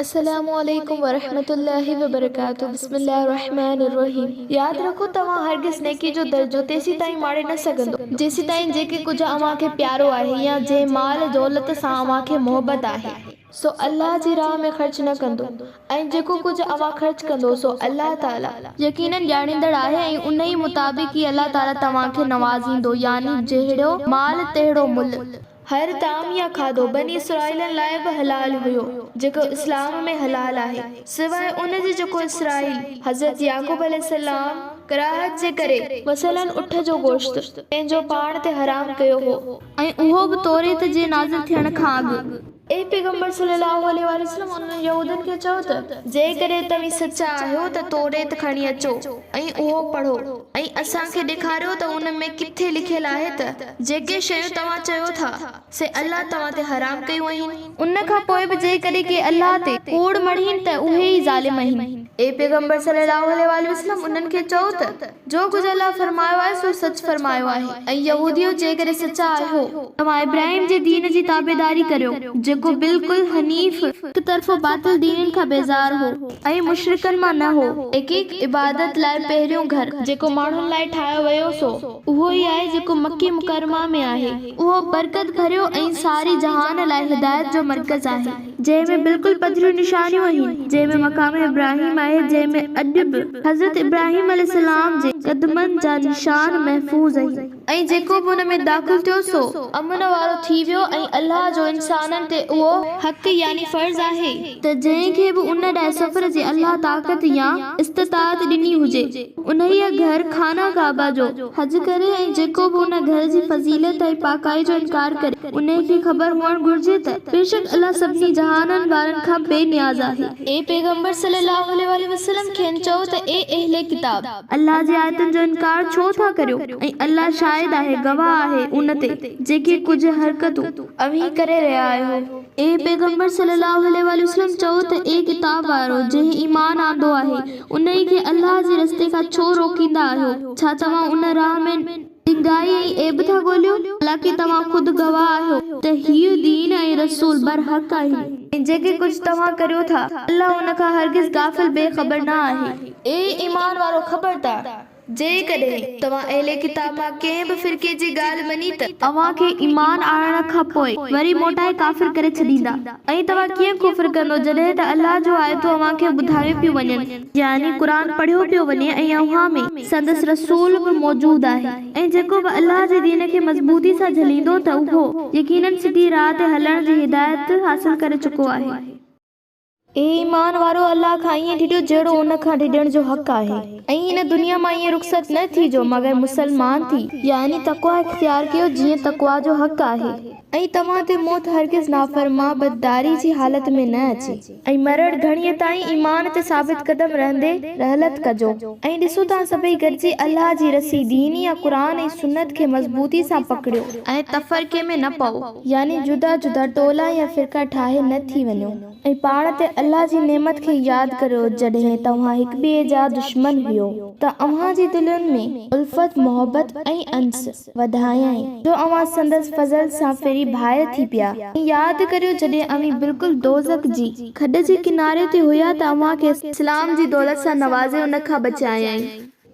السلام عليڪم ورحمة الله وبرڪاته بسم الله الرحمن الرحيم ياد رکو توهان هرگز نيڪي جو درجو تيسيتائين ماڻي نه سگهندو جيسيتائين جيڪي ڪجهه اوهان کي پيارو آهي يا جنهن مال دولت سان اوهان کي محبت آهي سو الله جي راهه ۾ خرچ نه ڪندو ۽ جيڪو ڪجهه اوهان خرچ ڪندو سو الله تعالي يقيناً ڄاڻيندڙ آهي ۽ انهي مطابق ئي الله تعالي توهان کي نوازيندو يعني جهڙو مال تهڙو ملهه. هر طعام يا کاڌو بني اسرائيلن لاء به حلال هيو، جيڪو اسلام ۾ حلال آهي، سواء ان جي جيڪو اسرائيل، حضرت يعقوب عليه السلام، ڪراهت جي ڪري، مثلاً اٺ جو گوشت، پنهنجو پاڻ تي حرام ڪيو هو. ۽ اهو به توريت جي نازل ٿيڻ کان اڳ. اي پيغمبر صلّي اللّٰه عليه واٰله وسلّم انهن يهودين کي چئو ته، جيڪڏهن توهين سچا آهيو ته توريت کڻي اچو ۽ اهو پڙهو ۽ اسان کي ڏيکاريو ته ان ۾ ڪٿي لکيل آهي ته، جيڪي شيون توهان چيو ٿا، سي الله توهان تي حرام ڪيون آهن. ان کان پوء به جيڪڏهن ڪي الله تي ڪوڙ مڙهين ته اهي ئي ظالم آهن. اي پيغمبر صلّي اللّٰه عليه واٰله وسلّم انهن کي چئو ته، جو ڪجهه الله فرمايو آهي سو سچ فرمايو آهي ۽ يهوديو جيڪڏهن سچا آهيو. توهان ابراهيم جي دين جي تابعداري ڪريو، جيڪو بلڪل حنيف، هڪ طرفو باطل دينن کان بيزار هو ۽ مشرڪن مان نه هو. تحقيق عبادت لاء پهريون گهر، جيڪو ماڻهن لاء ٺاهيو ويو سو. اهو ئي آهي جيڪو مڪي مڪرمه ۾ آهي. اهو برڪت ڀريو ۽ ساري جهان لاء هدايت جو مرڪز آهي. جنهن ۾ بلڪل پڌريون نشانيون آهن. جنهن ۾ مقام ابراهيم آهي جنهن ۾ اڄ به حضرت ابراهيم عليه السلام جي قدمن جا نشان محفوظ آهن. ۽ جيڪو به ان ۾ داخل ٿيو سو امن وارو ٿي ويو ۽ الله جو انسانن تي اهو حق يعني فرض آهي. ته جنهن کي به ان ڏانهن سفر جي الله طاقت يا استطاعت ڏني هجي. انهيء گهر، خانه ڪعبه، جو حج ڪري ۽ جيڪو به ان گهر جي فضيلت ۽ پاڪائي جو انڪار ڪري، انهيء کي خبر هئڻ گهرجي ته بيشڪ الله سڀني جهانن وارن کان بي نياز آهي. اي پيغمبر صلّي اللّٰه عليه واٰله وسلّم کين چئو ته اي اهل ڪتاب! الله جي آيتن جو انڪار ڇو ٿا ڪريو ۽ الله شاهد آهي، گواهه آهي، ان تي جيڪي ڪجهه حرڪتون. اوهين ڪري رهيا آهيو. اي پيغمبر صلّي اللّٰه عليه واٰله وسلّم چئو ته اي ڪتاب وارؤ! جنهن ايمان آندو آهي، انهيء کي الله جي رستي کان ڇو روڪيندا آهيو؟ ڇا توهان ان راهه ۾ ڏنگائي ۽ عيب ٿا ڳوليو؟ حالانڪه توهان خود گواهه آهيو ته هيء دين ۽ رسول برحق آهن. ۽ جيڪي ڪجهه توهان ڪريو ٿا، الله ان کان هرگز غافل بي خبر نه آهي. اي ايمان وارؤ! خبردار! جيڪڏهن توهان اهل ڪتاب مان ڪنهن به فرقي جي ڳالهه مڃي ته. اوهان کي ايمان آڻڻ کان پوء وري موٽائي ڪافر ڪري ڇڏيندا. ۽ توهان ڪيئن ڪفر ڪندو جڏهن ته الله جون آيتون اوهان کي ٻڌايون پيون وڃن، يعني قرآن پڙهيو پيو وڃي ۽ اوهان ۾ سندس رسول به موجود آهي ۽ جيڪو به الله جي دين کي مضبوطي سان جهليندو ته اهو يقيناً سڌي راهه تي هلڻ جي هدايت حاصل ڪري چڪو آهي. اي ايمان وارؤ! الله کان ائين ڊڄو جهڙو ان کان ڊڄڻ جو حق آهي ۽ هن دنيا مان ائين رخصت نه ٿيجو مگر مسلمان ٿي، يعني تقويٰ اختيار ڪيو جيئن تقويٰ جو حق آهي، ۽ توهان تي موت هرگز نافرمانبرداري جي حالت ۾ نه اچي. ۽ مرڻ گهڙيء تائين ايمان تي ثابت قدم رهندي رحلت ڪجو ۽ ڏسو توهان سڀئي گڏجي الله جي رسي، دين يا قرآن ۽ سنت، کي مضبوطي سان پڪڙيو. ۽ تفرقي ۾ نه پئو، يعني جدا جدا ٽولا يا فرقا ٺاهي نه ٿي وڃو. ۽ پاڻ تي الله جي نعمت کي ياد ڪريو جڏهن توهان هڪٻئي جا دشمن هيو ته اوهان جي دلين ۾ الفت، محبت ۽ انس، وڌايائين جو اوهان سندس فضل سان ڦري ڀائر ٿي پيا. ۽ ياد ڪريو جڏهن اوهين بلڪل دوزخ جي کڏ جي ڪناري تي هيا ته اوهان کي اسلام جي دولت سان نوازي ان کان بچايائين.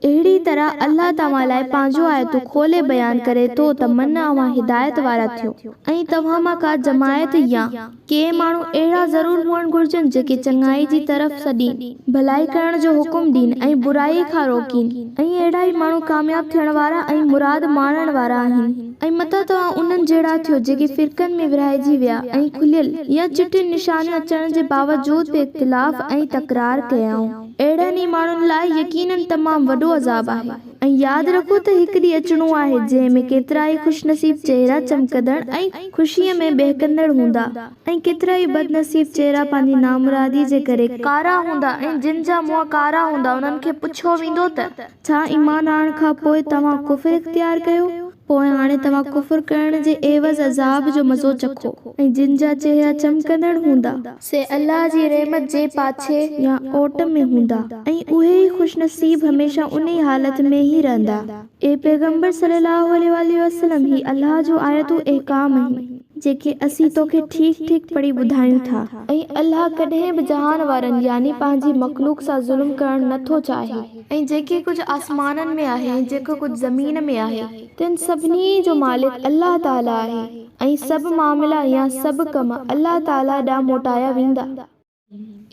اهڙيء طرح الله توهان لاء پنهنجون آيتون کولي بيان ڪري ٿو ته من اوهان هدايت وارا ٿيو. ۽ توهان مان ڪا جماعت يا ڪي ماڻهو اهڙا ضرور هئڻ گهرجن جيڪي چڱائي جي طرف سڏين، ڀلائي ڪرڻ جو حڪم ڏين ۽ برائي کان روڪين ۽ اهڙا ئي ماڻهو ڪامياب ٿيڻ وارا ۽ مراد ماڻڻ وارا آهن. ۽ متان توهان انهن جهڙا ٿيو جيڪي فرقن ۾ ورهائجي ويا ۽ کليل يا چٽين نشانيون اچڻ جي باوجود به اختلاف ۽ تڪرار ڪيائون. اهڙن ئي ماڻهن لاء يقيناً تمام وڏو عذاب آهي. ۽ ياد رکو ته هڪ ڏينهن اچڻو آهي جنهن ۾ ڪيترائي خوش نصيب چهرا چمڪندڙ ۽ خوشيء ۾ ٻهڪندڙ هوندا ۽ ڪيترائي بد نصيب چهرا پنهنجي نامراديء جي ڪري ڪارا هوندا ۽ جن جا منهن ڪارا هوندا انهن کي پڇيو ويندو ته. ڇا ايمان آڻڻ کان پوء توهان ڪفر اختيار ڪيو؟ پوء هاڻي توهان ڪفر ڪرڻ جي عيوض عذاب جو مزو چکو. ۽ جن جا چهرا چمڪندڙ هوندا. سي الله جي رحمت جي پاڇي يا اوٽ ۾ هوندا ۽ اهي ئي خوش نصيب هميشه انهي حالت ۾ ئي رهندا. اي پيغمبر صلّي اللّٰه عليه واٰله وسلّم! هي الله جون آيتون، احڪام، آهن. جيڪي اسين توکي ٺيڪ ٺيڪ پڙهي ٻڌايون ٿا. ۽ الله ڪڏهن به جهان وارن، يعني پنهنجي مخلوق، سان ظلم ڪرڻ نه ٿو چاهي. ۽ جيڪي ڪجهه آسمانن ۾ آهي ۽ جيڪو ڪجهه زمين ۾ آهي، تن سڀني جو مالڪ الله تعاليٰ آهي، ۽ سڀ معاملا يا سڀ ڪم الله تعاليٰ ڏانهن موٽايا ويندا.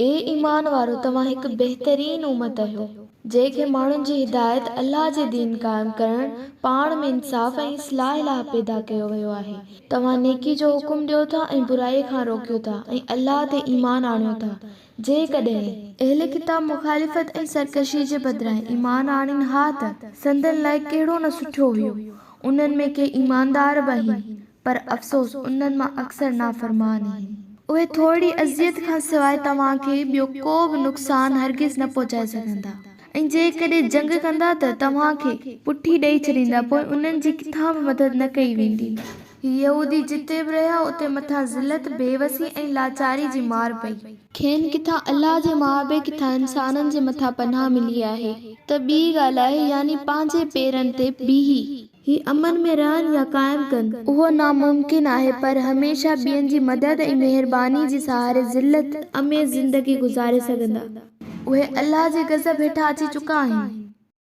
اي ايمان وارؤ! توهان هڪ بهترين امت آهيو، جنهن کي ماڻهن جي هدايت، الله جي دين قائم ڪرڻ، پاڻ ۾ انصاف ۽ اصلاح لاء پيدا ڪيو ويو آهي. توهان نيڪي جو حڪم ڏيو ٿا ۽ برائي کان روڪيو ٿا ۽ الله تي ايمان آڻيو ٿا. جيڪڏهن. اهل ڪتاب مخالفت ۽ سرڪشي جي بدران ايمان آڻين ها ته سندن لاء ڪهڙو نه سٺو هيو. انهن ۾ ڪي ايماندار به آهن، پر افسوس انهن مان اڪثر نافرمان آهن. اهي ٿورڙي اذيت کان سواء توهان کي ٻيو ڪو به نقصان هرگز نه پهچائي سگهندا ۽ جيڪڏهن جنگ ڪندا ته توهان کي پٺي ڏئي ڇڏيندا پوء انهن جي ڪٿان به مدد نه ڪئي ويندي. هي يهودي جتي به رهيا اتي مٿان ذلت، بيوسي ۽ لاچاري جي مار پئي. کين ڪٿان الله جي محابي ڪٿان انسانن جي مٿان پناهه ملي آهي ته ٻي ڳالهه آهي يعني پنهنجي پيرن تي بيهي هي امن ۾ رهن يا قائم ڪن، اهو ناممڪن آهي، پر هميشه ٻين جي مدد ۽ مهرباني جي سهاري ذلت اميز زندگي گذاري سگهندا. اهي الله جي غضب هيٺان اچي چڪا آهن.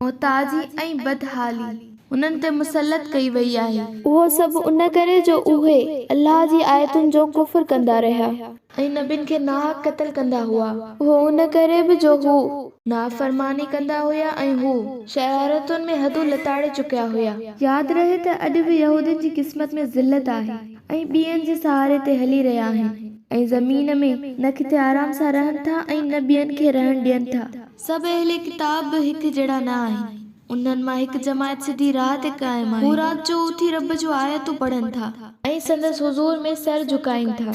محتاجي ۽ بدحالي انهن تي مسلط ڪئي وئي آهي. اهو سڀ ان ڪري جو اهي الله جي آيتن جو ڪفر ڪندا رهيا. ۽ نبين کي ناحق قتل ڪندا هئا. اهو ان ڪري به جو هو. نافرماني ڪندا هيا ۽ هو. شرارتن ۾ حدون لتاڙي چڪيا هيا. ياد رهي ته اڄ به يهودين جي قسمت ۾ ذلت آهي ۽ ٻين جي سهاري تي هلي رهيا آهن ۽ زمين ۾ نه ڪٿي آرام سان رهن ٿا ۽ نه ٻين کي رهڻ ڏين ٿا. سڀ اهل ڪتاب به هڪ جهڙا نه آهن. انهن مان هڪ جماعت سڌي راهه تي قائم آهي. هو رات جو اٿي رب جون آيتون پڙهن ٿا. ۽ سندس حضور ۾ سر جهڪائين ٿا.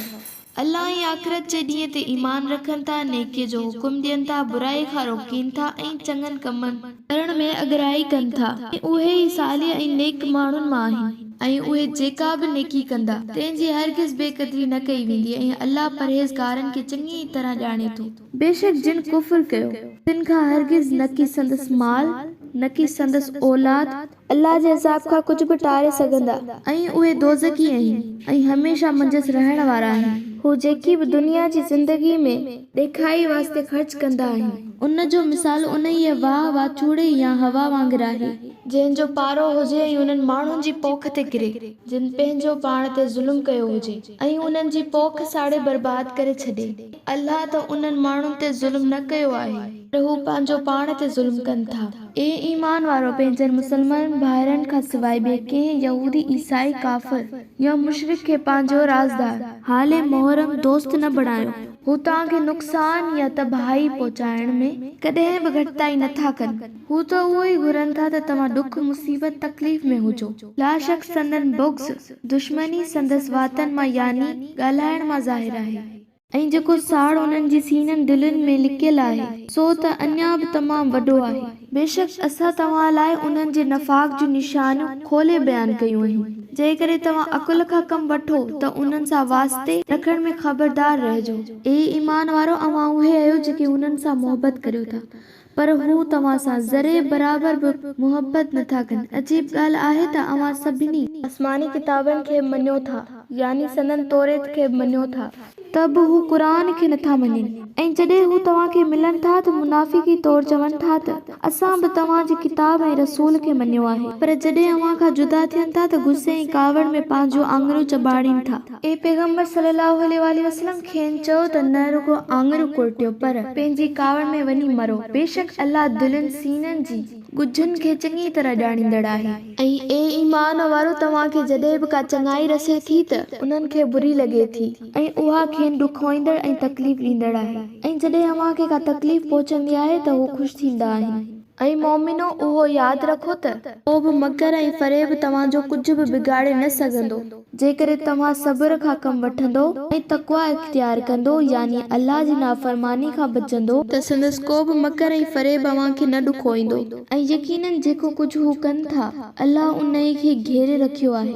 الله ۽ آخرت جي ڏينهن تي ايمان رکن ٿا، نيڪيء جو حڪم ڏين ٿا، برائي کان روڪين ٿا ۽ چڱن ڪمن. ڪرڻ ۾ اڳرائي ڪن ٿا ۽ اهي ئي صالح ۽ نيڪ ماڻهن مان آهن. ۽ اهي جيڪا به نيڪي ڪندا، تنهن جي هرگز بي قدري نه ڪئي ويندي ۽ الله پرهيزگارن کي چڱيء طرح ڄاڻي ٿو. بيشڪ جن ڪفر ڪيو، تن کان هرگز نڪي سندس مال، نڪي سندس اولاد، الله جي عذاب کان ڪجهه به ٽاري سگهندا. ۽ اهي دوزخي آهن ۽ هميشه منجهس رهڻ وارا آهن. هو جيڪي به دنيا جي زندگي ۾. ڏيکائي واسطي خرچ ڪندا آهن. ان جو مثال انهيء واهه واچوڙي يا هوا وانگر آهي. جنهن جو پارو هجي ۽ انهن ماڻهن جي پوک تي ڪري. جن پنهنجو پاڻ تي ظلم ڪيو هجي. ۽ انهن جي پوک ساڙي برباد ڪري ڇڏي. الله ته انهن ماڻهن تي ظلم نه ڪيو آهي. پر هو پنهنجو پاڻ تي ظلم ڪن ٿا. اي ايمان وارؤ! پنهنجن مسلمان ڀائرن کان سواء ٻئي ڪنهن يهودي، عيسائي، ڪافر يا مشرڪ کي پنهنجو رازدار، حالي محرم دوست نه بڻايو. هو توهان کي نقصان يا تباهي پهچائڻ ۾ ڪڏهن به گهٽتائي نه ٿا ڪن. هو ته اهو ئي گهرن ٿا ته توهان ڏک، مصيبت، تڪليف ۾ هجو. لاشڪ سندن بغض، دشمني، سندس واتن مان يعني ڳالهائڻ مان ظاهر آهي. ۽ جيڪو ساڙ انهن جي سينن، دلين، ۾ لڪيل آهي، سو ته اڃا به تمام وڏو آهي. بيشڪ اسان توهان لاء انهن جي نفاق جون نشانيون کولي بيان ڪيون آهن، جيڪڏهن توهان عقل کان ڪم وٺو ته انهن سان واسطي رکڻ ۾ خبردار رهجو. اي ايمان وارؤ! اوهان اهي آهيو جيڪي انهن سان محبت ڪريو ٿا، پر هو توهان سان ذري برابر به محبت نه ٿا ڪن. عجيب ڳالهه آهي ته اوهان سڀني. آسماني ڪتابن کي به مڃو ٿا، يعني سندن توريت کي به مڃو ٿا. ته به هو قرآن کي نه ٿا مڃين ۽ جڏهن هو توهان کي ملن ٿا ته منافقي طور چون ٿا ته اسان به توهان جي ڪتاب ۽ رسول کي مڃيو آهي پر جڏهن اوهان کان جدا ٿين ٿا ته غصي ۽ ڪاوڙ ۾ پنهنجون آڱريون چٻاڙين ٿا. اي پيغمبر صلّي اللّٰه عليه واٰله وسلّم! کين چئو ته نه رڳو آڱريون ڪرٽيو پر. پنهنجي ڪاوڙ ۾ وڃي مرو. بيشڪ الله دلين، سينن، جي ڳجهن کي چڱيء طرح ڄاڻيندڙ آهي. ۽ اي ايمان وارؤ! توهان کي جڏهن به ڪا چڱائي رسي ٿي ته. انهن کي بري لڳي ٿي ۽ اها کين ڏکوئيندڙ ۽ تڪليف ڏيندڙ آهي ۽ جڏهن اوهان کي ڪا تڪليف پهچندي آهي ته هو خوش ٿيندا آهن. اي مؤمنو! اهو ياد رکو ته. ڪو به مڪر ۽ فريب توهان جو ڪجهه به بگاڙي نه سگهندو. جيڪڏهن توهان صبر کان ڪم وٺندؤ ۽ تقويٰ اختيار ڪندؤ، يعني الله جي نافرماني کان بچندؤ، ته سندس ڪو به مڪر ۽ فريب اوهان کي نه ڏکوئيندو ۽ يقيناً جيڪو ڪجهه هو ڪن ٿا، الله انهيء کي گهيري رکيو آهي.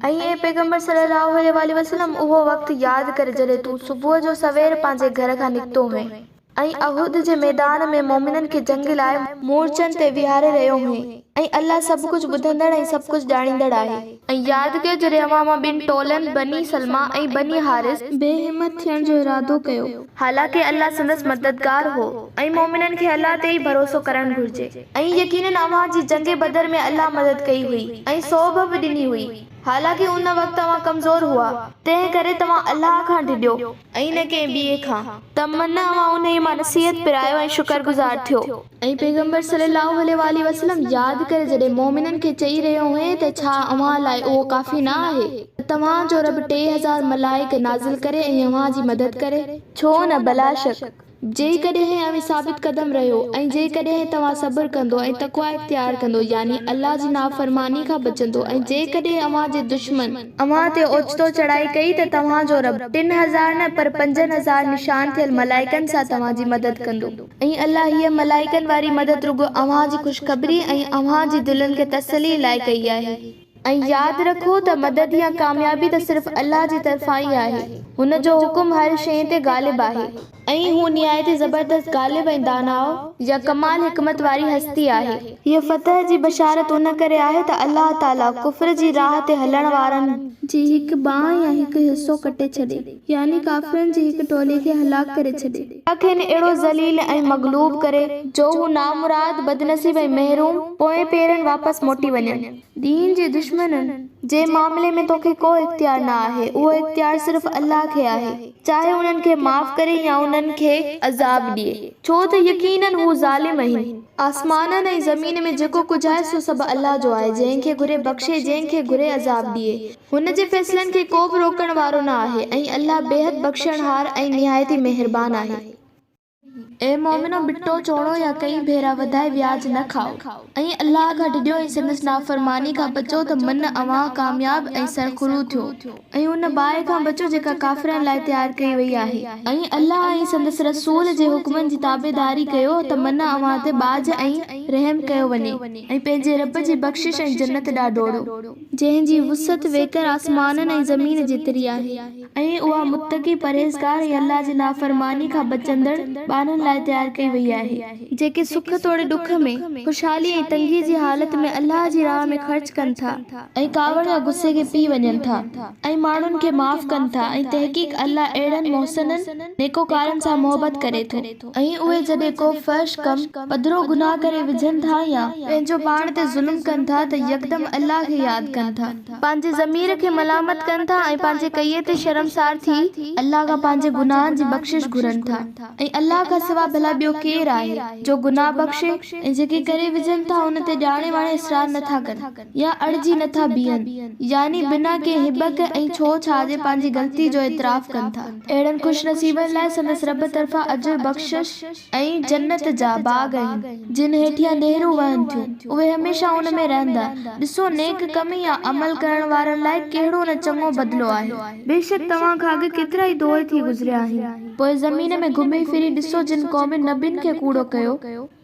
۽ اي پيغمبر صلّي اللّٰه عليه واٰله وسلّم! اهو وقت ياد ڪر جڏهن تون صبح جو سوير پنهنجي گهر کان نڪتو هئين ۽ احد جي ميدان ۾ مؤمنن کي جنگ لاء مورچن تي ويهاري رهيو هئين. ۽ الله سڀ ڪجهه ٻڌندڙ ۽ سڀ ڪجهه ڄاڻيندڙ آهي. ۽ ياد ڪيو جڏهن اوهان مان ٻن ٽولن، بني سلمه ۽ بني حارث، بي همت ٿيڻ جو ارادو ڪيو. حالانڪه الله سندس مددگار هو ۽ مؤمنن کي الله تي ئي ڀروسو ڪرڻ گهرجي. ۽ يقيناً اوهان جي جنگ بدر ۾ الله مدد ڪئي هئي ۽ سوڀ به ڏني هئي. حالانڪه ان وقت اوهان ڪمزور هئا، تنهن ڪري توهان الله کان ڊڄو. ۽ نه ڪنهن ٻئي کان، ته من اوهان انهيء مان نصيحت پرايو ۽ شڪرگذار ٿيو. ۽ پيغمبر صلّي اللّٰه عليه واٰله وسلّم ياد ڪر جڏهن مؤمنن کي چئي رهيو هئين ته ڇا اوهان لاء اهو ڪافي نه آهي ته توهان جو رب 3000 ملائڪ نازل ڪري ۽ اوهان جي مدد ڪري؟ ڇو نه بلاشڪ! جيڪڏهن اوهين ثابت قدم رهيو ۽ جيڪڏهن توهان صبر ڪندو ۽ تقويٰ اختيار ڪندو، يعني الله جي نافرماني کان بچندو، ۽ جيڪڏهن اوهان جي دشمن، اوهان تي اوچتو چڙهائي ڪئي ته توهان جو رب، 3000 نه پر 5000 نشان ٿيل ملائڪن سان توهان جي مدد ڪندو. ۽ الله هيء ملائڪن واري مدد رڳو اوهان جي خوشخبري ۽ اوهان جي دلين کي تسلي لاء ڪئي آهي. ۽ ياد رکو ته مدد يا ڪاميابي ته صرف الله جي طرفان ئي آهي، هن جو حڪم هر شيء تي غالب آهي. ۽ هو نهايت ئي زبردست غالب ۽ داناء يا ڪمال حڪمت واري هستي آهي. هيء فتح جي بشارت ان ڪري آهي ته الله تعاليٰ ڪفر جي راهه تي هلڻ وارن. جي هڪ ٻانهن يا هڪ حصو ڪٽي ڇڏي، يعني ڪافرن جي هڪ ٽولي کي هلاڪ ڪري ڇڏي. يا کين اهڙو ذليل ۽ مغلوب ڪري، جو هو نامراد، بدنصيب ۽ محروم، پوئين پيرن واپس موٽي وڃن. دين جي دشمنن جي معاملي ۾ توکي ڪو اختيار نه آهي، اهو اختيار صرف الله کي آهي، چاهي انهن کي معاف ڪري يا انهن کي عذاب ڏئي، ڇو ته يقيناً هو ظالم آهن. آسمانن ۽ زمين ۾ جيڪو ڪجهه آهي سو سڀ الله جو آهي، جنهن کي گهري بخشي، جنهن کي گهري عذاب ڏئي. هن جي فيصلن کي ڪو به روڪڻ وارو نه آهي ۽ الله بيحد بخشڻهار ۽ نهايت ئي مهربان آهي. اي مؤمنو! ٻٽو چوڻو يا ڪئين ڀيرا وڌائي وياج نه کائو ۽ الله کان ڊڄو ۽ سندس نافرماني کان بچو ته من اوهان ڪامياب ۽ سرخرو ٿيو ۽ ان باهه کان بچو جيڪا ڪافرن لاء تيار ڪئي وئي آهي. ۽ الله ۽ سندس رسول جي حڪمن جي تابعداري ڪيو ته من اوهان تي ٻاجهه ۽ رحم ڪيو وڃي ۽ پنهنجي رب جي بخشش ۽ جنت ڏانهن ڊوڙو. جنهن جي وسعت ويڪر آسمانن ۽ زمين جيتري آهي. ۽ اها متقي، پرهيزگار ۽ الله جي نافرماني کان بچندڙ ٻانهن لاء تيار ڪئي وئي آهي. جيڪي سک توڙي ڏک ۾، خوشحالي ۽ تنگي جي حالت ۾ الله جي راهه ۾ خرچ ڪن ٿا. ۽ ڪاوڙ يا غصي کي پي وڃن ٿا ۽ ماڻهن کي معاف ڪن ٿا ۽ تحقيق الله اهڙن محسنن، نيڪوڪارن، سان محبت ڪري ٿو. ۽ اهي جڏهن ڪو فحش ڪم، پڌرو گناهه ڪري وجهن ٿا يا. پنهنجو پاڻ تي ظلم ڪن ٿا ته يڪدم الله کي ياد ڪن ٿا. پنهنجي ضمير کي ملامت ڪن ٿا ۽ پنهنجي ڪئي تي شرمسار ٿي. الله کان پنهنجي گناهن جي بخشش گهرن ٿا ۽ الله کان سوا ڀلا ٻيو ڪير آهي جو گناهه بخشي ۽ جيڪي ڪري وجهن ٿا ان تي ڄاڻي واڻي اصرار نه ٿا ڪن. يا اڙجي نه ٿا بيهن، يعني بنا ڪنهن هٻڪ ۽ ڇوهه ڇاهه جي پنهنجي غلطي جو اعتراف ڪن ٿا. اهڙن خوش نصيبن لاء سندس رب طرفان اجر، بخشش ۽ جنت جا باغ آهن، جن هيٺيان نهرون وهن ٿيون، اهي هميشه ان ۾ رهندا. ڏسو نيڪ ڪم يا عمل ڪرڻ وارن لاء ڪهڙو نه چڱو بدلو آهي. بيشڪ توهان کان اڳ ڪيترائي دور ٿي گذريا آهن. پوء زمين ۾ گهمي ڦري ڏسو جن قومن نبين کي ڪوڙو ڪيو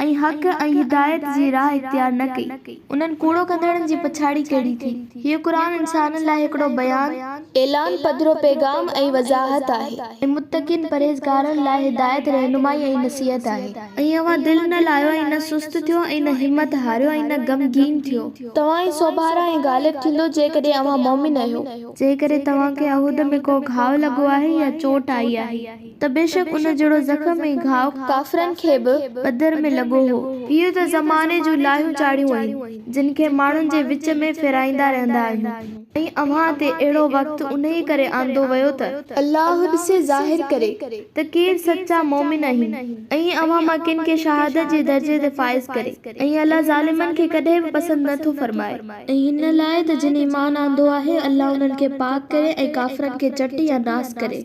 ۽ حق ۽ هدايت جي راهه اختيار نه ڪئي. انهن ڪوڙو ڪندڙن جي پڇاڙي ڪهڙي ٿي؟ هيء قرآن انسانن لاء هڪڙو بيان، اعلان، پڌرو پيغام ۽ وضاحت آهي. ۽ متقين، پرهيزگارن، لاء هدايت، رهنمائي ۽ نصيحت آهي. ۽ اوهان دل نه لاهيو ۽ نه سست ٿيو ۽ نه همت هاريو ۽ نه غمگين ٿيو. توهان ئي سوڀارا ۽ غالب ٿيندو جيڪڏهن اوهان مؤمن آهيو. جيڪڏهن توهان کي احد ۾ ڪو گهاء لڳو آهي يا چوٽ آئي آهي. ته بيشڪ ان جهڙو زخم ۽ گهاء ڪافرن کي به بدر ۾ لڳو هو. اهي ته زماني جون لاهيون چاڙهيون آهن، جن کي ماڻهن جي وچ ۾ ڦيرائيندا رهندا آهيون. ۽ اوهان تي اهڙو وقت انهيء ڪري آندو ويو ته. الله ڏسي ظاهر ڪري ته ڪير سچا مؤمن آهن ۽ اوهان مان ڪن کي شهادت جي درجي تي فائز ڪري ۽ الله ظالمن کي ڪڏهن به پسند نه ٿو فرمائي. ۽ هن لاء ته جن ايمان آندو آهي الله انهن کي پاڪ ڪري ۽ ڪافرن کي چٽ يا ناس ڪري.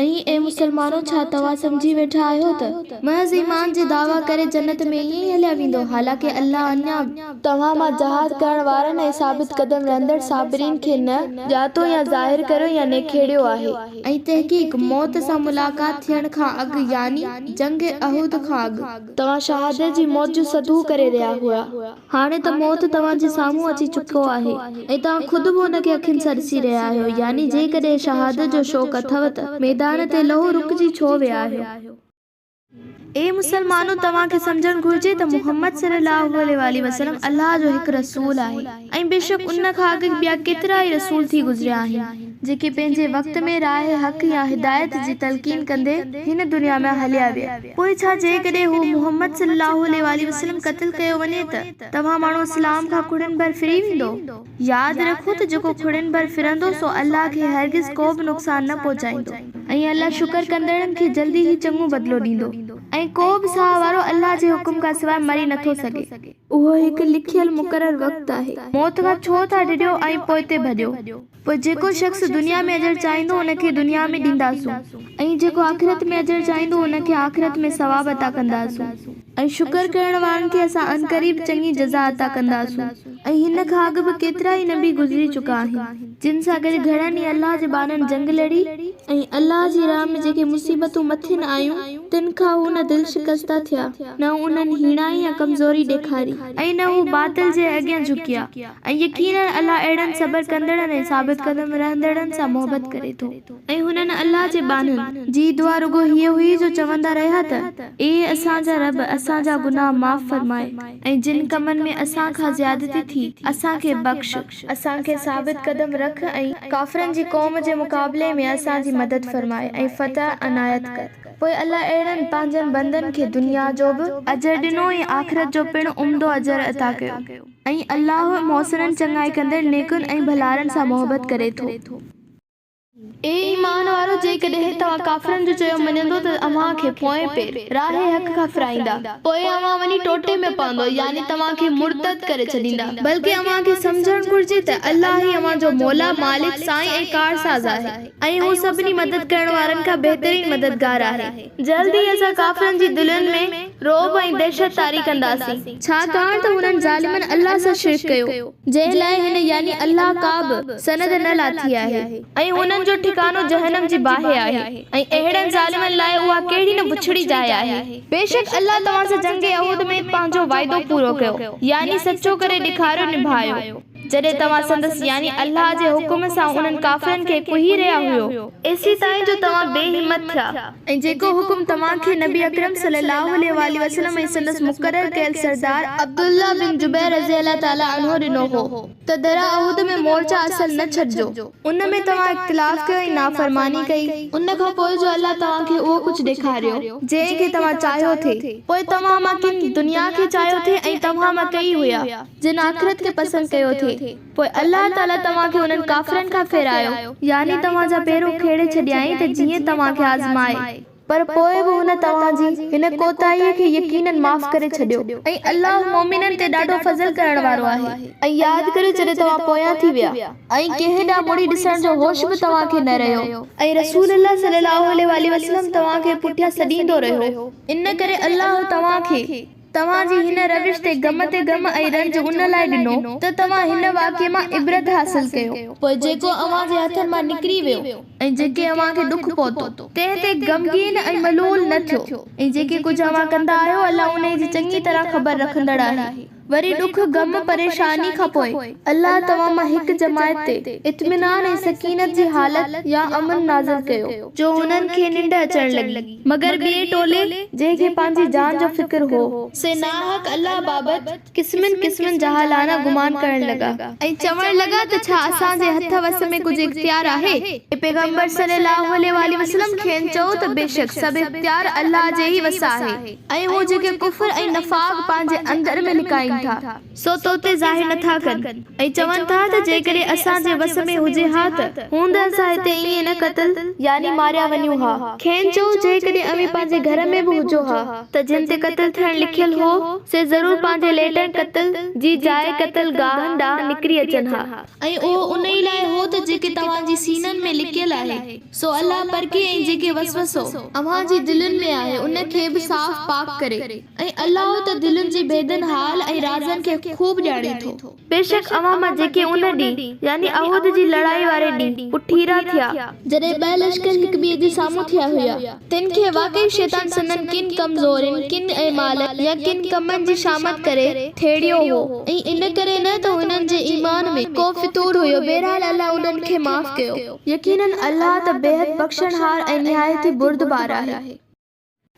۽ اي مسلمانو! ڇا توهان سمجهي ويٺا آهيو ته، محض ايمان جي دعويٰ ڪري جنت ۾ ائين ئي هليا ويندؤ، حالانڪه الله اڃا به، توهان مان جهاد ڪرڻ وارن ۽ ثابت قدم رهندڙ صابرين کي نه، ڄاتو يا ظاهر ڪريو يا نکيڙيو آهي. ۽ تحقيق، موت سان ملاقات ٿيڻ کان اڳ يعني، جنگ احد کان اڳ. توهان شهادت جي موت جون صدون ڪري رهيا هئا. هاڻي ته موت توهان جي سامهون اچي چڪو آهي ۽ توهان خود به ان کي اکين سان ڏسي رهيا آهيو، يعني جيڪڏهن شهادت جو شوق اٿئو ته ميدان تي لهو رڪجي ڇو ويا آهيو؟ اي مسلمانو! توهان کي سمجهڻ گهرجي ته محمد صلي الله عليه واٰله وسلم الله جو هڪ رسول آهي ۽ بيشڪ ان کان اڳ ٻيا ڪيترائي رسول ٿي گذريا آهن، جيڪي پنهنجي وقت ۾ راهه حق يا هدايت جي تلقين ڪندي هن دنيا مان هليا ويا. پوء ڇا جيڪڏهن هو محمد صلي الله عليه واٰله وسلم قتل ڪيو وڃي ته توهان ماڻهو اسلام کان کڙين ڀر ڦري ويندو؟ ياد رکو ته جيڪو کڙين ڀر ڦرندو سو الله کي هرگز ڪو به نقصان نه پهچائيندو. ۽ الله شڪر ڪندڙن کي جلدي ئي چڱو بدلو ڏيندو. ۽ ڪو به ساهه وارو الله جي حڪم کان سواء مري نٿو سگهي. اهو هڪ لکيل مقرر وقت آهي. موت کان ڇو ٿا ڊڄو ۽ پوئتي ڀڄو؟ پوء جيڪو شخص دنيا ۾ اجر چاهيندو ان کي دنيا ۾ ڏينداسون. ۽ جيڪو آخرت ۾ اجر چاهيندو ان کي آخرت ۾ ثواب عطا ڪنداسون. ۽ شڪر ڪرڻ وارن کي اسان عنقريب چڱي جزا عطا ڪنداسون. ۽ هن کان اڳ به ڪيترائي نبي گذري چڪا آهن، جن سان گڏ گهڻن ئي الله جي ٻانهن جنگ لڙي، ۽ الله جي راهه ۾ جيڪي مصيبتون مٿن آيون، تن کان هو نه دل شڪسته ٿيا، نه انهن هيڻائي يا ڪمزوري ڏيکاري. ۽ نه هو باطل جي اڳيان جهڪيا، ۽ يقيناً الله اهڙن صبر ڪندڙن ۽ ثابت قدم رهندڙن سان محبت ڪري ٿو. ۽ هنن، الله جي ٻانهن، جي دعا رڳو هيء هئي جو چوندا رهيا ته، اي اسان جا رب! اسان جا گناهه معاف فرماء ۽ جن ڪمن ۾ اسان کان زيادتي ٿي، اسان کي بخش. اسان کي ثابت قدم رک ۽ ڪافرن جي قوم جي مقابلي ۾ اسان جي مدد فرماء ۽ فتح عنايت ڪر. پوء الله اهڙن پنهنجن بندن کي دنيا جو به اجر ڏنو ۽ آخرت جو پڻ عمدو اجر عطا ڪيو. ۽ الله محسنن چڱائي ڪندڙ نيڪن ۽ ڀلارن سان محبت ڪري ٿو. اي ايمان وارؤ! جيڪڏهن توهان ڪافرن جو چيو مڃيندو ته اوهان کي پوئين پير، راهه حق کان، ڦرائيندا، پوء اوهان وڃي ٽوٽي ۾ پوندؤ، يعني توهان کي مرتد ڪري ڇڏيندا. بلڪه اوهان کي سمجهڻ گهرجي ته الله ئي اوهان جو مولا، مالڪ، سائين ۽ ڪارساز آهي ۽ هو سڀني مدد ڪرڻ وارن کان بهترين مددگار آهي. جلد ئي اسان ڪافرن جي دلين ۾ رعب ۽ دهشت طاري ڪنداسين. ڇاڪاڻ ته هنن ظالمن الله سان شرڪ ڪيو. جنهن لاء هن يعني الله ڪابه سند نه لاٿي آهي. ۽ انهن جو ٺڪانو جهنم جي باهه آهي ۽ اهڙن ظالمن لاء اها ڪهڙي نه بڇڙي جاء آهي. بيشڪ الله توهان سان جنگ احد ۾ پنهنجو وعدو پورو ڪيو، يعني سچو ڪري ڏيکاريو نڀايو، جڏهن توهان سندس يعني الله جي حڪم سان انهن ڪافرن کي ڪهي رهيا هيو، ايسيتائين جو توهان بي همت ٿيا. ۽ جيڪو حڪم توهان کي نبي اڪرم صلي الله عليه واٰله وسلم ۽ سندس مقرر ڪيل سردار عبدالله بن جبير رضي الله تعالٰي عنه ڏنو هو ته درة احد ۾ مورچا اصل نه ڇڏجو، ان ۾ توهان اختلاف ڪيو ۽ نافرماني ڪئي، ان کان پوء جو الله توهان کي اهو ڪجهه ڏيکاريو، جنهن کي توهان چاهيو ٿي، پوء توهان مان ڪن دنيا کي چاهيو ٿي ۽ توهان مان ڪيئي هيا، جن آخرت کي پسند ڪيو ٿي. پوء الله تعاليٰ توهان کي انهن ڪافرن کان ڦيرايو، يعني توهان جا پير اکيڙي ڇڏيائين ته جيئن توهان کي آزمائي، پر پوء به هن توهان جي هن ڪوتاهيء کي يقيناً معاف ڪري ڇڏيو، ۽ الله مؤمنن تي ڏاڍو فضل ڪرڻ وارو آهي. ۽ ياد ڪريو جڏهن توهان پويان ٿي ويا، ۽ ڪنهن ڏانهن مڙي ڏسڻ جو هوش به توهان کي نه رهيو، ۽ رسول الله صلي الله عليه واٰله وسلم توهان کي پٺيان سڏيندو رهيو، ان ڪري الله توهان کي. توهان جي هن روش تي غم تي غم ۽ رنج ان لاء ڏنو ته توهان هن واقعي مان عبرت حاصل ڪيو. پوء جيڪو اوهان جي هٿن مان نڪري ويو ۽ جيڪي اوهان کي ڏک پهتو، تنهن تي غمگين ۽ ملول نه ٿيو ۽ جيڪي ڪجهه اوهان ڪندا آهيو، الله انهي جي چڱي طرح خبر رکندڙ آهي. وري ڏک، غم، پريشاني کان پوء الله توهان مان هڪ جماعت تي اطمينان ۽ سڪينت جي حالت يا امن نازل ڪيو، جو انهن کي ننڊ اچڻ لڳي، مگر ٻئي ٽولي، جنهن کي پنهنجي جان جو فڪر هو، سي ناحق الله بابت قسمين قسمين جهالانه گمان ڪرڻ لڳا. ۽ چوڻ لڳا ته ڇا اسان جي هٿ وس ۾ ڪجهه اختيار آهي؟ اي پيغمبر صلي الله عليه واٰله وسلم کين چئو ته بيشڪ سڀ اختيار الله جي ئي وس آهي. ۽ هو جيڪي ڪفر ۽ نفاق پنهنجي اندر ۾ لڪائين ٿا، سو تو تي ظاهر نٿا ڪن، ۽ چون ٿا ته جيڪڏهن اسان جي وس ۾ هجي ها ته، هوند اسان هتي ائين نه قتل، يعني ماريا وڃون، ها. کين چئو، جيڪڏهن اوهين پنهنجي گهر ۾ به هجو ها، ته جن تي قتل ٿيڻ لکيل هو، سي ضرور پنهنجي ليٽڻ، قتل، جي جاء، قتل گاهن، ڏانهن نڪري اچن ها. ۽ اهو انهي لاء هو ته جيڪي توهان جي سينن ۾ لڪيل آهي، سو الله پرکي ۽ جيڪي وسوسو اوهان جي دلين ۾ آهي ان کي به صاف پاڪ ڪري ۽ الله ته دلين جي ڀيدن، حال ۽ رازن کي خوب ڄاڻي ٿو. بيشڪ اوهان مان جيڪي ان ڏينهن، يعني احد جي لڙائي واري ڏينهن، پٺيرا ٿيا، جڏهن ٻه لشڪر هڪ ٻئي جي سامهون ٿيا هيا، تن کي واقعي شيطان سندن ڪن ڪمزورين، ڪن اعمالن يا ڪن ڪمن جي شامت ڪري ٿيڙيو هو ۽ ان ڪري نه ته هنن جي ايمان ۾ ڪو فتور هيو، بهرحال الله انهن کي معاف ڪيو. يقيناً الله ته بيحد بخشڻهار ۽ نهايت ئي بردبار آهي.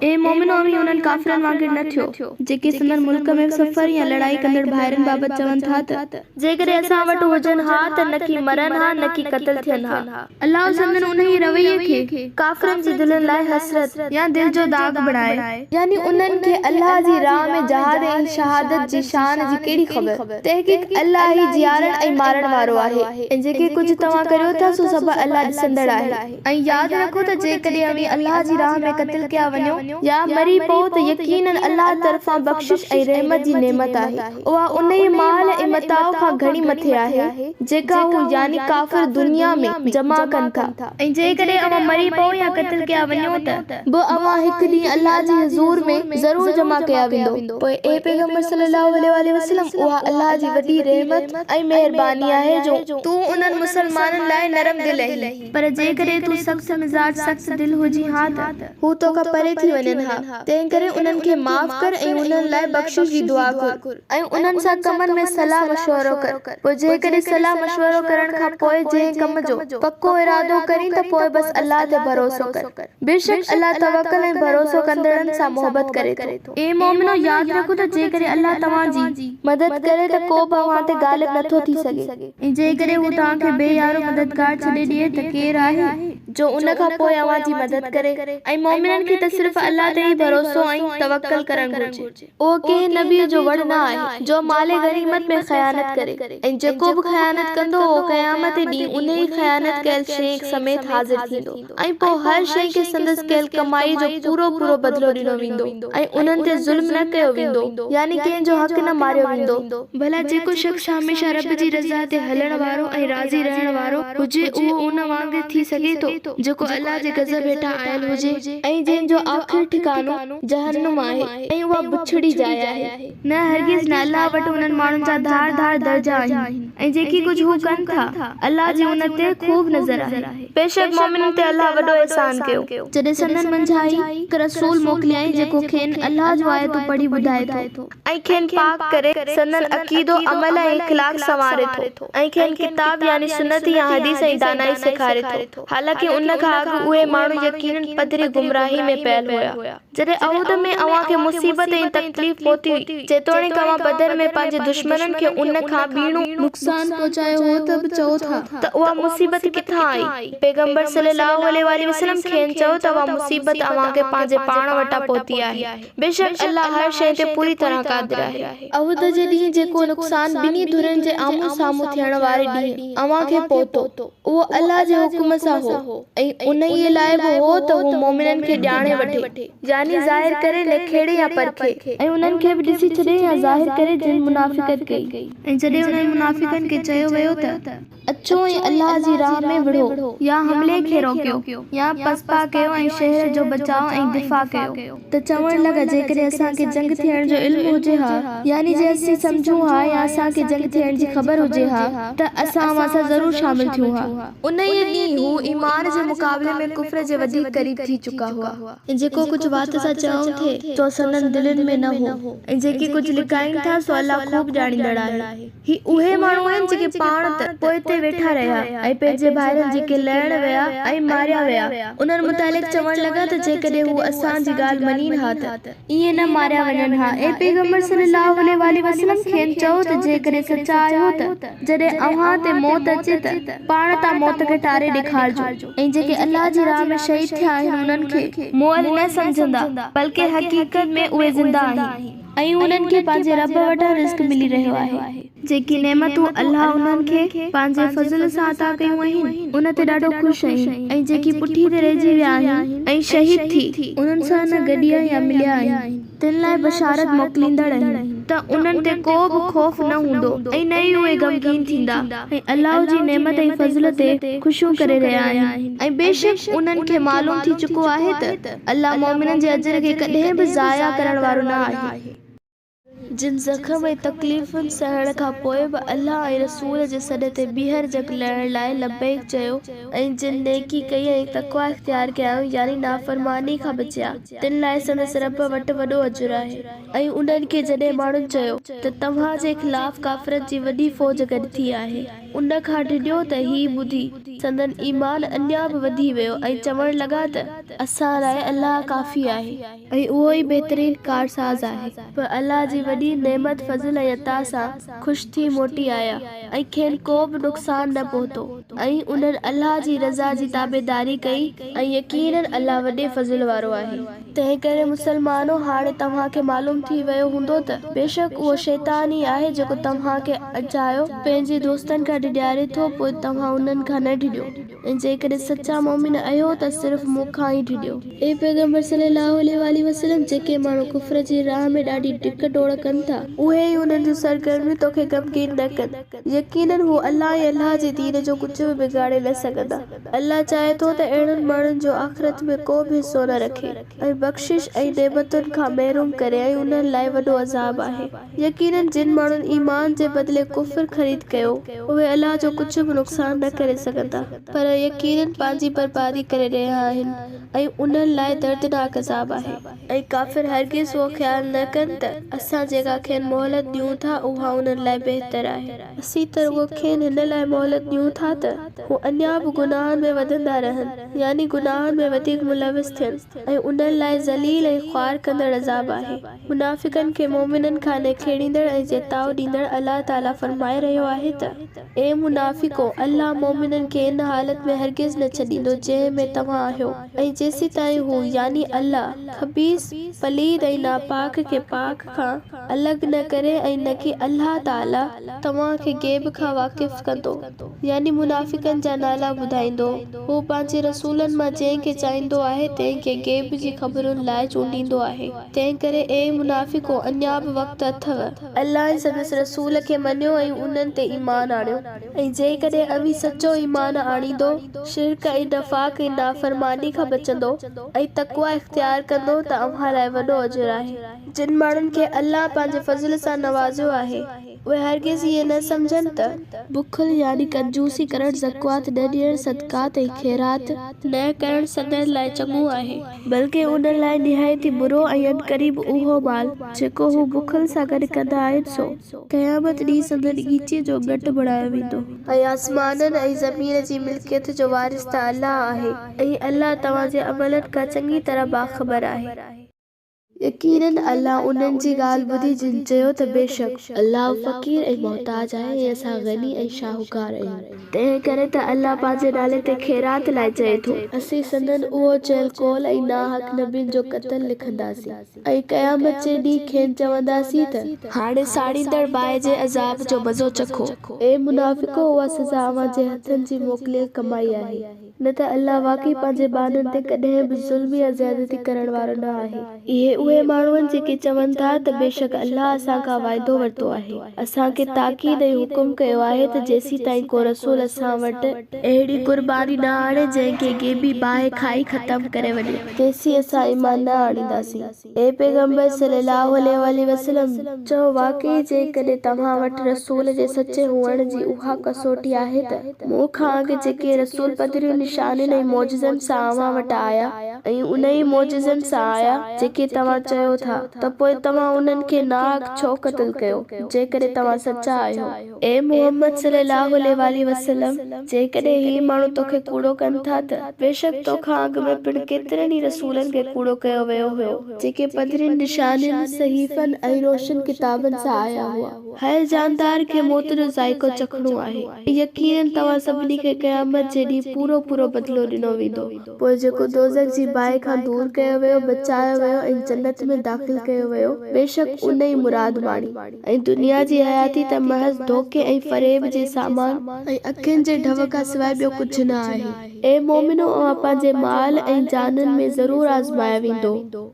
اي مؤمنو! اوهين انهن ڪافرن وانگر نه ٿيو، جيڪي سندن ملڪ ۾ سفر يا لڙائي ڪندڙ ڀائرن بابت چون ٿا ته. جيڪڏهن اسان وٽ هجن ها ته نڪي مرن ها نڪي قتل ٿين ها. الله سندن انهيء رويي کي ڪافرن جي دلين لاء حسرت يا دل جو داغ بڻائي. يعني انهن کي الله جي راهه ۾ جهاد ۽ شهادت جي شان جي ڪهڙي خبر؟ تحقيق الله ئي جيارڻ ۽ مارڻ وارو آهي ۽ جيڪي ڪجهه توهان ڪريو ٿا سو سڀ الله ڏسندڙ آهي. ۽ ياد رکو ته جيڪڏهن اوهين الله جي راهه ۾ قتل ڪيا وڃو يا مري پئو ته يقيناً الله طرفان بخشش ۽ رحمت جي نعمت آهي، اها انهيء مال ۽ متاع کان گهڻي مٿي آهي، جيڪا هو، يعني ڪافر، دنيا ۾، جمع ڪن ٿا. ۽ جيڪڏهن اوهان مري پئو يا قتل ڪيا وڃو ته، به اوهان هڪ ڏينهن الله جي حضور ۾، ضرور جمع ڪيا ويندؤ. پوء اي پيغمبر صلّي اللّٰه عليه واٰله وسلّم! اها الله جي وڏي رحمت ۽ مهرباني آهي جو تون انهن مسلمانن لاء نرم دل آهين. پر جيڪڏهن تون سخت مزاج سخت دل هجين ها ته. هو توکان پري ٿي وڃن ها، تنهنڪري انهن کي معاف ڪر ۽ انهن لاء بخشش جي دعا گهر. ۽ انهن سان ڪمن ۾ صلاح مشورو ڪر، پوء جيڪڏهن صلاح مشورو ڪرڻ کان پوء جنهن ڪم جو پڪو ارادو ڪرين ته پوء بس الله تي ڀروسو ڪر. بيشڪ الله توڪل ۽ ڀروسو ڪندڙن سان محبت ڪري ٿو. اي مؤمنو! ياد رکو ته جيڪڏهن الله توهان جي. مدد ڪري ته ڪوبه اوهان تي غالب نٿو ٿي سگهي. ۽ جيڪڏهن هو توهان کي بي يارو مددگار ڇڏي ڏئي ته ڪير آهي. جو ان کان پوء اوهان جي مدد ڪري؟ ۽ مؤمنن کي ته صرف الله تي ئي ڀروسو ۽ توڪل ڪرڻ گهرجي. اهو ڪنهن نبيء جو وڙ نه آهي، جو مال غنيمت ۾ خيانت ڪري، ۽ جيڪو به خيانت ڪندو اهو قيامت ڏينهن انهيء خيانت ڪيل شيء سميت حاضر ٿيندو. ۽ پوء هر شيء کي سندس ڪيل ڪمائيء جو پورو پورو بدلو ڏنو ويندو ۽ انهن تي ظلم نه ڪيو ويندو، يعني ڪنهن جو حق نه ماريو ويندو. ڀلا جيڪو شخص هميشه رب جي رضا تي هلڻ وارو ۽ راضي رهڻ وارو هجي اهو ان وانگر ٿي سگهي ٿو جيڪو الله جي غضب هيٺان آيل هجي؟ ۽ جنهن جو آخر ٺڪانو جهنم آهي ۽ اها بڇڙي جاء آهي. نه هرگز نه الله وٽ انهن ماڻهن جا ڌار ڌار درجا آهن ۽ جيڪي ڪجهه هو ڪن ٿا الله جي ان تي خوب نظر آهي. بيشڪ مؤمنن تي الله وڏو احسان ڪيو. جڏهن سندن منجهان ئي هڪ رسول موڪليائين جيڪو کين الله جون آيتون پڙهي ٻڌائي ٿو. ۽ کين پاڪ ڪري سندن عقيدو، عمل ۽ اخلاق سنواري ٿو ۽ کين ڪتاب يعني سنت يا حديث ۽ دانائي سيکاري ٿو. حالانڪه ان کان اڳ اهي ماڻهو يقيناً پڌري گمراهي ۾ پيل هيا. جڏهن احد ۾ اوهان کي مصيبت ۽ تڪليف پهتي هئي، جيتوڻيڪ اوهان بدر ۾ پنهنجي دشمنن کي ان کان ٻيڻو. نقصان پهچايو هو ته به چئو ٿا. ته اها مصيبت ڪٿان آئي؟ پيغمبر صلي الله عليه واٰله وسلم کين چيو ته اها مصيبت اوهان کي پنهنجي پاڻ وٽان پهتي آهي، بيشڪ الله هر شيء تي پوري طرح قادر آهي. احد جي ڏينهن جيڪو نقصان ٻنهي ڌرين جي آمهون سامهون ٿيڻ واري ڏينهن اوهان کي پهتو، اهو الله جي حڪم سان هو ۽ انهيء لاء به هو ته هو مؤمنن کي ڄاڻي وٺي، يعني ظاهر ڪري، نکيڙي يا پرکي. ۽ انهن کي به ڏسي ڇڏي يا ظاهر ڪري جن منافقت ڪئي. ۽ جڏهن انهن منافقن کي چيو ويو ته. اچو ۽ الله جي راهه ۾ وڙهو. يا حملي کي روڪيو. يا پسپا ڪيو ۽ شهر جو بچاء ۽ دفاع ڪيو. ته چوڻ لڳا، جيڪڏهن اسان کي جنگ ٿيڻ جو علم هجي ها، يعني جي اسين سمجهون ها يا اسان کي جنگ ٿيڻ جي خبر هجي ها ته اسان اوهان سان ضرور شامل ٿيون ها. انهيء ڏينهن هو ايمان جي مقابلي ۾ ڪفر جي وڌيڪ قريب ٿي چڪا هئا. ۽ جيڪو ڪجهه وات سان چيائون ٿي، سو سندن دلين ۾ نه هو، ۽ جيڪي ڪجهه لڪائين ٿا، سو الله خوب ڄاڻيندڙ آهي. هي اهي ماڻهو آهن جيڪي پاڻ ته پوئتي ويٺا رهيا ۽ پنهنجي ڀائرن جيڪي لڙڻ ويا ۽ ماريا ويا، انهن متعلق چوڻ لڳا ته جيڪڏهن هو اسان جي ڳالهه مڃين ها ته ائين نه ماريا وڃن ها. اي پيغمبر صلي الله عليه واٰله وسلم! کين چئو ته جيڪڏهن سچا آهيو ته جڏهن اوهان تي موت اچي ته پاڻ تان موت کي ٽاري ڏيکارجو ۽ جيڪي الله جي راهه ۾ شهيد ٿيا آهن انهن کي مئل نه سمجهندا بلڪه حقيقت ۾ اهي زنده آهن. ۽ انهن کي پنهنجي رب وٽان رزق ملي رهيو آهي. جيڪي نعمتون الله انهن کي پنهنجي فضل سان عطا ڪيون آهن، ان تي ڏاڍو خوش آهن ۽ جيڪي پٺي تي رهجي ويا آهن ۽ شهيد ٿي انهن سان نه گڏيا يا مليا آهن، تن لاء بشارت موڪليندڙ آهن ته انهن تي ڪو به خوف نه هوندو ۽ نه ئي اهي غمگين ٿيندا ۽ الله جي نعمت ۽ فضل تي خوشيون ڪري رهيا آهن ۽ بيشڪ انهن کي معلوم ٿي چڪو آهي ته الله مؤمنن جي اجر کي ڪڏهن به ضايع ڪرڻ وارو نه آهي. جن زخم ۽ تڪليفن سهڻ کان پوء به الله ۽ رسول جي سڏ تي ٻيهر جنگ لڙڻ لاء لبيڪ چيو ۽ جن نيڪي ڪئي ۽ تقويٰ اختيار ڪيائون يعني نافرماني کان بچيا، تن لاء سندس رب وٽ وڏو اجر آهي. ۽ انهن کي جڏهن ماڻهن چيو ته توهان جي خلاف ڪافرن جي وڏي فوج گڏ ٿي آهي. ان کان ڊڄو ته هي ٻڌي سندن ايمان اڃا به وڌي ويو ۽ چوڻ لڳا ته اسان لاء الله ڪافي آهي. ۽ اهو ئي بهترين ڪارساز آهي. پوء الله جي وڏي نعمت، فضل ۽ عطا سان خوش ٿي موٽي آيا ۽ کين ڪو به نقصان نه پهتو ۽ انهن الله جي رضا جي تابعداري ڪئي ۽ يقيناً الله وڏي فضل وارو آهي. تنهنڪري مسلمانو! هاڻي توهان کي معلوم ٿي ويو هوندو ته بيشڪ اهو شيطان ئي آهي جيڪو توهان کي اجايو پنهنجي دوستن کان ڊيڄاري ٿو پوء توهان انهن کان نه ڊڄو ۽ جيڪڏهن سچا مؤمن آهيو ته صرف مون کان ئي ڊڄو. اي پيغمبر صلّي اللّٰه عليه واٰله وسلّم! جيڪي ماڻهو ڪفر جي راهه ۾ ڏاڍي ڊڪ ڊوڙ ڪن ٿا، اهي ۽ انهن جون سرگرميون توکي غمگين نه ڪن، يقيناً هو الله ۽ الله جي دين جو ڪجهه به بگاڙي نه سگهندا. الله چاهي ٿو ته اهڙن ماڻهن جو آخرت ۾ ڪو به حصو نه رکي ۽ بخشش ۽ نعمتن کان محروم ڪري ۽ انهن لاء وڏو عذاب آهي. يقيناً جن ماڻهن ايمان جي بدلي ڪفر خريد ڪيو، اهي الله جو ڪجهه به نقصان نه ڪري سگهندا، پر يقيناً پنهنجي بربادي ڪري رهيا آهن ۽ انهن لاء دردناڪ عذاب آهي. ۽ ڪافر هرگز اهو خيال نه ڪن ته اسان جيڪا کين مهلت ڏيون ٿا اها انهن لاء بهتر آهي. اسين ته رڳو کين هن لاء مهلت ڏيون ٿا ته هو اڃا به گناهن ۾ وڌندا رهن، يعني گناهن ۾ وڌيڪ ملوث ٿين، ۽ انهن لاء ذليل ۽ خوار ڪندڙ عذاب آهي. منافقن کي مؤمنن کان نکيڙيندڙ ۽ چتاء ڏيندڙ الله تعاليٰ فرمائي رهيو آهي ته. اي منافقو! الله مؤمنن کي ان حالت ۾ هرگز نه ڇڏيندو جنهن ۾ توهان آهيو ۽ جيسيتائين هو، يعني الله، خبيث، پليد ۽ ناپاڪ کي پاڪ کان الڳ نه ڪري ۽ نڪي الله تعاليٰ توهان کي غيب کان واقف ڪندو، يعني منافقن جا نالا ٻڌائيندو، هو پنهنجي رسولن مان جنهن کي چاهيندو آهي تنهن کي غيب جي خبرن لاء چونڊيندو آهي، تنهنڪري اي منافقو! اڃا به وقت اٿئو. الله ۽ سندس رسول کي مڃيو ۽ انهن تي ايمان آڻيو. ۽ جيڪڏهن اوهين سچو ايمان آڻيندو، شرڪ ۽ نفاق ۽ نافرماني کان بچندو ۽ تقويٰ اختيار ڪندو ته اوهان لاء وڏو اجر آهي. جن ماڻهن کي الله پنهنجي فضل سان نوازيو آهي، اهي هرگز ائين نه سمجهن ته. بخل يعني ڪنجوسي ڪرڻ، زڪوات نه ڏيڻ، صدقات ۽ خيرات نه ڪرڻ سندن لاء چڱو آهي. بلڪه انهن لاء نهايت ئي برو ۽ عنقريب اهو مال، جيڪو هو بخل سان گڏ ڪندا آهن، سو. قيامت ڏينهن سندن ڳچيء جو ڳٽ بڻايو ويندو. ۽ آسمانن ۽ زمين جي ملڪيت جو وارث ته الله آهي. ۽ الله توهان جي عملن کان چڱي طرح باخبر آهي. يقيناً الله انهن جي ڳالهه ٻڌي جن چيو ته بيشڪ. الله فقير ۽ محتاج آهي ۽ اسان غني ۽ شاهوڪار آهيون. تنهن ڪري ته الله پنهنجي نالي تي خيرات لاء چئي ٿو. اسين سندن اهو چيل قول ۽ ناحق نبين جو قتل لکنداسين ۽ قيامت جي ڏينهن کين چونداسين ته. هاڻي ساڙيندڙ باهه جي عذاب جو مزو چکو. اي منافقو! اها سزا اوهان جي هٿن جي موڪليل ڪمائي آهي. نه ته الله واقعي پنهنجي ٻانهن تي ڪڏهن به ظلم يا زيادتي ڪرڻ وارو نه آهي. اهي اهي ماڻهو آهن جيڪي چون ٿا ته بيشڪ الله اسان کان وعدو ورتو آهي، اسان کي تاڪيد ۽ حڪم ڪيو آهي ته جيسيتائين ڪو رسول اسان وٽ اهڙي قرباني نه آڻي جنهن کي غيبي باهه کائي ختم ڪري وڃي، تيسين اسان ايمان نه آڻينداسين. اي پيغمبر صلّي اللّٰه عليه واٰله وسلّم! چؤ، واقعي جيڪڏهن توهان وٽ رسول جي سچي هئڻ جي اها ڪسوٽي آهي ته، مون کان اڳ جيڪي رسول پڌرين نشانين ۽ معجزن سان اوهان وٽ آيا ۽ انهي معجزن سان آيا جيڪي توهان چيو ٿا ته پوء توهان انهن کي ناحق ڇو قتل ڪيو جيڪڏهن توهان سچا آهيو. اي محمد صلّي اللّٰه عليه واٰله وسلّم! جيڪڏهن هي ماڻهو توکي ڪوڙو ڪن ٿا ته، بيشڪ توکان اڳ ۾ پڻ ڪيترن ئي رسولن کي ڪوڙو ڪيو ويو هيو، جيڪي پڌرين نشانين، صحيفن ۽ روشن ڪتابن سان آيا هئا. هر جاندار کي موت جو ذائقو چکڻو آهي ۽ يقيناً توهان سڀني کي قيامت جي ڏينهن پورو پورو بدلو ڏنو ويندو. پوء جيڪو دوزخ جي باهه کان دور ڪيو ويو، بچايو ويو ۽ جنت ۾ داخل ڪيو ويو، بيشڪ ان ئي مراد ماڻي. ۽ دنيا جي حياتي ته محض ڌوڪي ۽ فريب جي سامان ۽ اکين جي ڍؤ کان سواء ٻيو ڪجهه نه آهي. اي مؤمنو! اوهان پنهنجي مال ۽ جانين ۾ ضرور آزمايا ويندؤ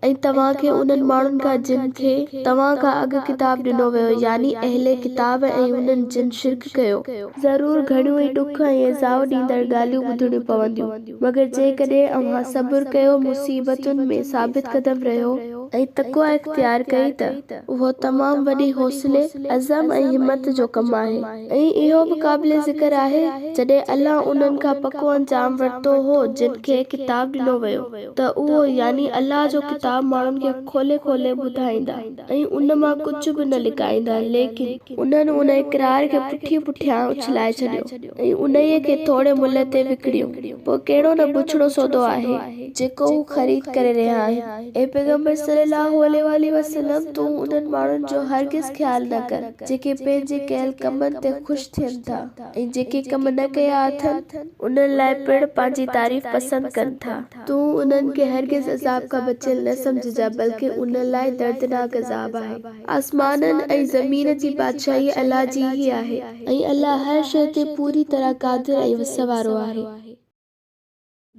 ۽ توهان کي انهن ماڻهن کان جن کي توهان کان اڳ ڪتاب ڏنو ويو يعني اهل ڪتاب ۽ انهن جن شرڪ ڪيو، ضرور گهڻيون ئي ڏک ۽ ايذاء ڏيندڙ ڳالهيون ٻڌڻيون پونديون، مگر جيڪڏهن اوهان صبر ڪيو، مصيبتن ۾ ثابت قدم رهيو. ۽ تقويٰ اختيار ڪئي ته اهو تمام وڏي حوصلي، عزم ۽ همت جو ڪم آهي. ۽ اهو به قابل ذڪر آهي جڏهن الله انهن کان پڪو انجام ورتو هو جن کي ڪتاب ڏنو ويو ته اهو، يعني الله جو ڪتاب، ماڻهن کي کولي کولي ٻڌائيندا ۽ ان مان ڪجهه به نه لڪائيندا ليڪن انهن ان اقرار کي پٺيء پٺيان اڇلائي ڇڏيو. ۽ انهيء کي ٿوري ملهه تي وڪڻيو، پوء ڪهڙو نه بڇڙو سودو آهي، جيڪو هو خريد ڪري رهيا آهن. اي پيغمبر صلّي اللّٰه عليه واٰله وسلّم! تون انهن ماڻهن جو هرگز خيال نه ڪر، جيڪي پنهنجي ڪيل ڪمن تي خوش ٿين ٿا ۽ جيڪي ڪم نه ڪيا اٿن، انهن لاء پڻ پنهنجي تعريف پسند ڪن ٿا. تون انهن کي هرگز عذاب کان بچيل نه سمجهجان، بلڪه انهن لاء دردناڪ عذاب آهي. آسمانن ۽ زمين جي بادشاهي الله جي ئي آهي. ۽ الله هر شيء تي پوري طرح قادر ۽ وس وارو آهي.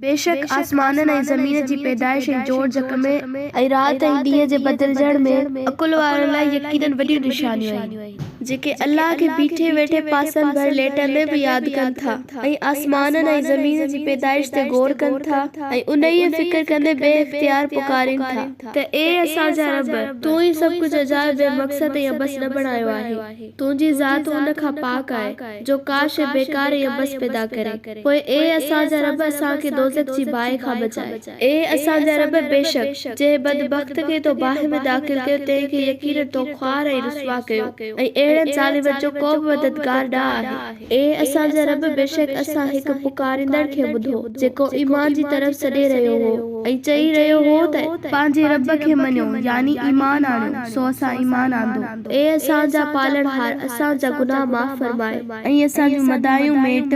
بيشڪ آسمانن ۽ زمين جي پيدائش ۽ جوڙجڪ ۾. ۽ رات ۽ ڏينهن جي بدلجڻ ۾، عقل وارن لاء يقيناً وڏيون نشانيون آهن. جيڪي الله کي بيٺي ويٺي پاسن ڀر ليٽندي به ياد ڪن ٿا ۽ آسمانن ۽ زمين جي پيدائش تي غور ڪن ٿا ۽ انهيء فڪر ڪندي بي اختيار پڪارين ٿا. ته اي اسان جا رب! تون ئي سڀ ڪجهه اجايو بي مقصد ۽ عبث نه بڻايو آهي. تنهنجي ذات ان کان پاڪ آهي، جو ڪا شيء بيڪار ۽ عبث پيدا ڪري. پوء اي اسان جا رب! اسان کي دوزخ جي باهه کان بچاء. اي اسان جا رب! بيشڪ جنهن بدبخت کي تو باهه ۾ داخل ڪيو، تنهن کي يقيناً تو خوار ۽ رسوا ڪيو ۽ اهڙن ظالمن جو ڪو به مددگار نه آهي. اي اسان جا رب! بيشڪ اسان هڪ پڪاريندڙ کي ٻڌو، جيڪو ايمان جي طرف سڏي رهيو هو ۽ چئي رهيو هو ته. پنهنجي رب کي مڃو، يعني ايمان آڻيو، سو اسان ايمان آندو. اي اسان جا پالڻهار! اسان جا گناهه معاف فرماء. ۽ اسان جون مدايون ميٽ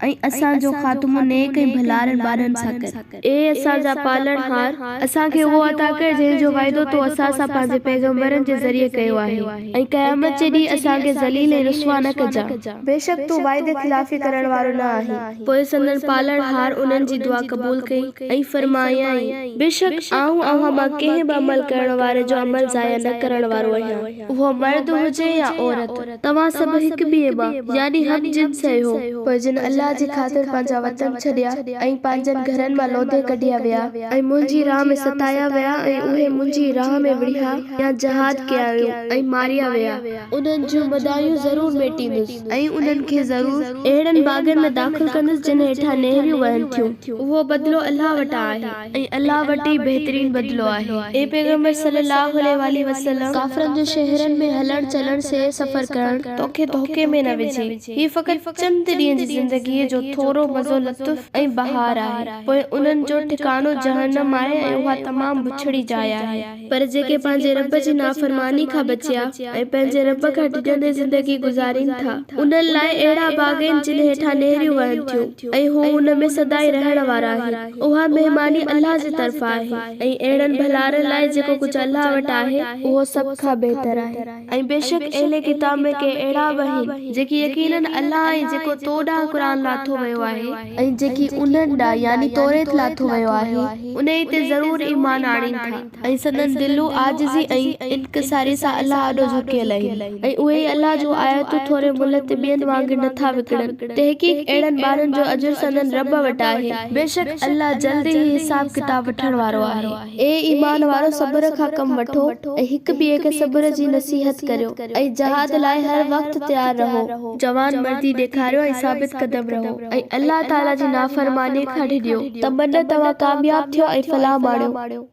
۽ اسان جو خاتمو نيڪ ۽ ڀلارن ٻانهن سان ڪر. اي اسان جا پالڻهار! اسان کي اهو عطا ڪر جنهن جو وعدو تو اسان سان پنهنجي پيغمبرن جي ذريعي ڪيو آهي ۽ قيامت جي ڏينهن اسان کي ذليل ۽ رسوا نه ڪجان. بيشڪ تون وعدي خلافي ڪرڻ وارو نه آهين. پوء سندن پالڻهار انهن جي دعا قبول ڪئي ۽ فرمايائين، بيشڪ آئون اوهان مان ڪنهن به عمل ڪرڻ واري جو عمل ضايع نه ڪرڻ وارو آهيان. اهو مرد هجي يا عورت، توهان سڀ هڪ ٻئي مان، يعني هم جنس آهيو. پوء جن الله جي خاطر پنهنجا وطن ڇڏيا ۽ پنهنجن گهرن مان لوڌي ڪڍيا ويا. ۽ منهنجي راهه ۾ ستايا ويا ۽ اهي منهنجي راهه ۾ وڙهيا يا جهاد ڪيائون ۽ ماريا ويا. انهن جون بدايون ضرور ميٽيندس. ۽ انهن کي ضرور اهڙن باغن ۾ داخل ڪندس جن هيٺان نهريون وهن ٿيون. اهو بدلو الله وٽان آهي. ۽ الله وٽ ئي بهترين بدلو آهي. اي پيغمبر صلّي اللّٰه عليه واٰله وسلّم! ڪافرن جو شهرن ۾ هلڻ چلڻ سير سفر ڪرڻ توکي ڌوڪي ۾ نه وجهي. هي فقط چند ڏينهن جي زندگيء جو ٿورو مزو لطف ۽ بهار آهي. پوء انهن جو ٺڪاڻو جهنم آهي ۽ اها تمام بڇڙي جاء آهي. پر جيڪي پنهنجي رب جي نافرماني کان بچيا ۽ پنهنجي رب کان ڊڄندي زندگي گذارين ٿا، انهن لاء اهڙا باغ آهن جن هيٺان نهريون وهن ٿيون ۽ هو ان ۾ سدائين رهڻ وارا آهن. اها مهماني الله جي طرفان آهي ۽ اهڙن ڀلارن لاء جيڪو ڪجهه الله وٽ آهي، اهو سڀ کان بهتر آهي. ۽ بيشڪ اهل ڪتاب ۾ ڪي اهڙا به آهن، جيڪي يقيناً الله ۽ جيڪو تو ڏانهن قرآن لاٿو ويو آهي، ۽ جيڪي انهن ڏانهن، يعني توريت، لاٿو ويو آهي، انهيء تي ضرور ايمان آڻين ٿا ۽ سندن دلون عاجزي ۽ انڪساريء سان الله آڏو جهڪيل آهن ۽ اهي ئي الله جون آيتون ٿوري ملهه تي ٻين وانگر نه ٿا وڪڻن. تحقيق اهڙن ٻانهن جو اجر سندن رب وٽ آهي. بيشڪ الله جلد ئي حساب ڪتاب وٺڻ وارو آهي. اي ايمان وارؤ! صبر کان ڪم وٺو ۽ هڪ ٻئي کي صبر جي نصيحت ڪريو ۽ جهاد لاء هر وقت تيار رهو. جوان مردي ڏيکاريو ۽ ثابت قدم رهو ۽ الله تعالي جي نافرمانيء کان ڊڄو ته من توهان ڪامياب ٿيو ۽ فلاح ماڻيو.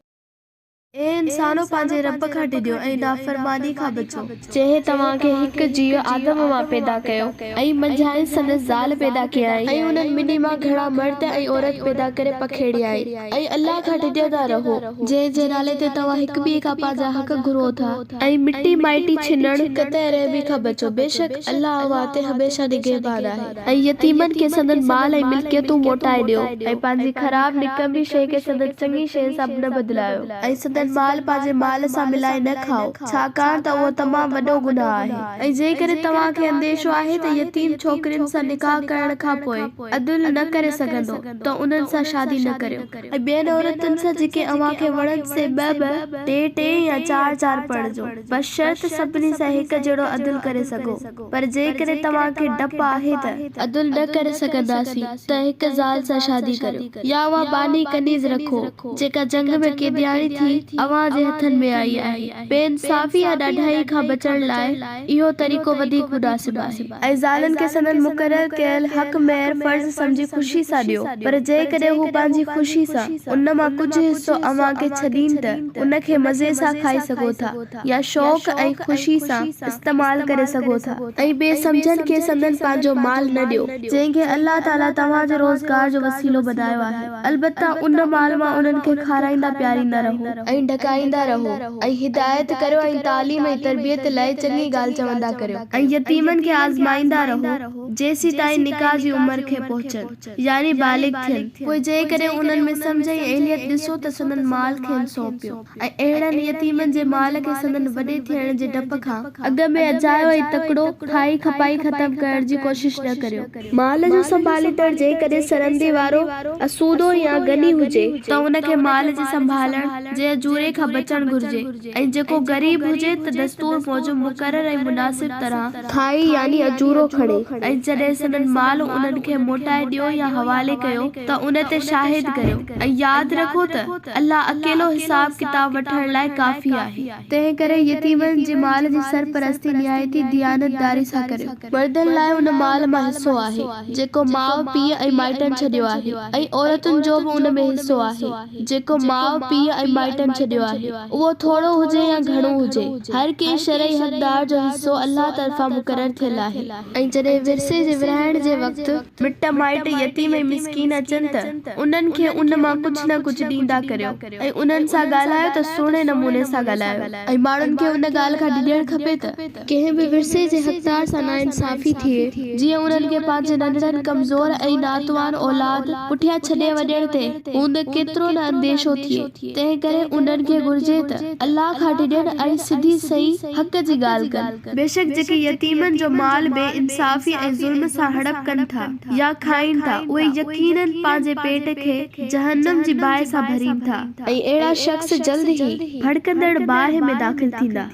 اي انسانو! پنهنجي رب کان ڊڄو ۽ نافرماني کان بچو. جنهن توهان کي هڪ جيء، آدم، مان پيدا ڪيو ۽ منجهانئس سندس زال پيدا ڪيائين ۽ انهن ٻنهي مان گهڻا مرد ۽ عورت پيدا ڪري پکيڙيائين ۽ الله کان ڊڄندا رهو، جنهن جي نالي تي توهان هڪ ٻئي کان پنهنجا حق گهرو ٿا. ۽ مٽي مائٽي ڇنڻ، قطع رحمي، کان بچو، بيشڪ الله اوهان تي هميشه نگهبان آهي. ۽ يتيمن کي سندن مال ۽ ملڪيتون موٽائي ڏيو. ۽ پنهنجي خراب نڪمي شيء کي سندن چڱي شيء سان نه بدلايو. ۽ سندن مال پنهنجي مال سان ملائي نه کائو، ڇاڪاڻ ته اهو تمام وڏو گناهه آهي. ۽ جيڪڏهن توهان کي انديشو آهي ته يتيم ڇوڪرين سان نڪاح ڪرڻ کان پوء عدل نه ڪري سگهندو ته انهن سان شادي نه ڪريو. ۽ ٻين عورتن سان جيڪي اوهان کي وڻن سي ٻه ٻه، ٽي ٽي يا چار چار پرڻجو، بشرط سڀني سان هڪ جهڙو عدل ڪري سگهو. پر جيڪڏهن توهان کي ڊپ آهي ته. عدل نه ڪري سگهنداسين ته هڪ زال سان شادي ڪريو يا اوهان ٻانهي ڪنيز رکو جيڪا جنگ ۾ قيدياڻي ٿي اوهان جي هٿن ۾ آئي آهي. بي انصافي يا ڏاڍائي کان بچڻ لاء اهو طريقو وڌيڪ مناسب آهي. ۽ زالن کي سندن مقرر ڪيل حق مهر فرض سمجهي خوشي سان ڏيو، پر جيڪڏهن هو پنهنجي خوشي سان ان مان ڪجهه حصو اوهان کي ڇڏين ته ان کي مزي سان کائي سگهو ٿا يا شوق ۽ خوشي سان استعمال ڪري سگهو ٿا. ۽ بي سمجهن کي سندن پنهنجو مال نه ڏيو، جنهن کي الله تعاليٰ توهان جي روزگار جو وسيلو بنايو آهي، البته ان مال مان انهن کي کارائيندا پياريندا رهو. ۽ ڍڪائيندا رهو، ۽ هدايت ڪريو ۽ تعليم ۽ تربيت لاء چڱي ڳالهه چوندا ڪريو. ۽ يتيمن کي آزمائيندا رهو، جيسيتائين نڪاح جي عمر کي پهچن. يعني بالغ ٿين، پوء جيڪڏهن انهن ۾ سمجهه ۽ اهليت ڏسو ته سندن مال کين سونپيو، ۽ اهڙن يتيمن جي مال کي سندن وڏي ٿيڻ جي ڊپ کان اڳ ۾ اجايو ۽ تڪڙو کائي کپائي ختم ڪرڻ جي ڪوشش نه ڪريو. مال جو سنڀاليندڙ جيڪڏهن سرندي وارو، اسودو يا غني هجي، ته ان کي مال جي سنڀالڻ جي اجوري کان بچڻ گهرجي، ۽ جيڪو غريب هجي ته دستور موجب مقرر ۽ مناسب طرح کائي يعني اجورو کڻي، ۽ جڏهن سندن مال انهن کي موٽائي ڏيو يا حوالي ڪيو ته ان تي شاهد ڪريو، ۽ ياد رکو ته الله اڪيلو حساب ڪتاب وٺڻ لاء ڪافي آهي. تنهنڪري يتيمن جي مال جي سرپرستي نهايت ئي ديانتداري سان ڪريو. مردن لاء ان مال مان حصو آهي، جيڪو ماء پيء ۽ مائٽن ڇڏيو آهي، ۽ عورتن جو به ان ۾ حصو آهي، جيڪو ماء، پيء ۽ مائٽن ڇڏيو آهي، اهو ٿورو هجي يا گهڻو هجي، هر ڪنهن شرعي حقدار جو حصو الله طرفان مقرر ٿيل آهي. ۽ جڏهن ورثي جي ورهائڻ جي وقت مٽ مائٽ، يتيم ۽ مسڪين اچن ته انهن کي ان مان ڪجهه نه ڪجهه ڏيندا ڪريو ۽ انهن سان ڳالهايو ته سهڻي نموني سان ڳالهايو. ۽ ماڻهن کي ان ڳالهه کان ڊڄڻ کپي ته ڪنهن به ورثي جي حقدار سان ناانصافي ٿئي، جيئن انهن کي پنهنجي ننڍڙن، ڪمزور ۽ ناتوان اولاد پٺيان ڇڏي وڃڻ تي هوند ڪيترو نه انديشو ٿئي، تنهنڪري انهن کي گهرجي ته الله کان ڊڄن ۽ سڌي سئين حق جي ڳالهه ڪن. بيشڪ جيڪي يتيمن جو مال بي انصافي ۽ ظلم سان هڙپ ڪن ٿا يا کائين ٿا، اهي يقيناً پنهنجي پيٽ کي جهنم جي باهه سان ڀرين ٿا. ۽ اهڙا شخص جلد ئي ڀڙڪندڙ باهه ۾ داخل ٿيندا.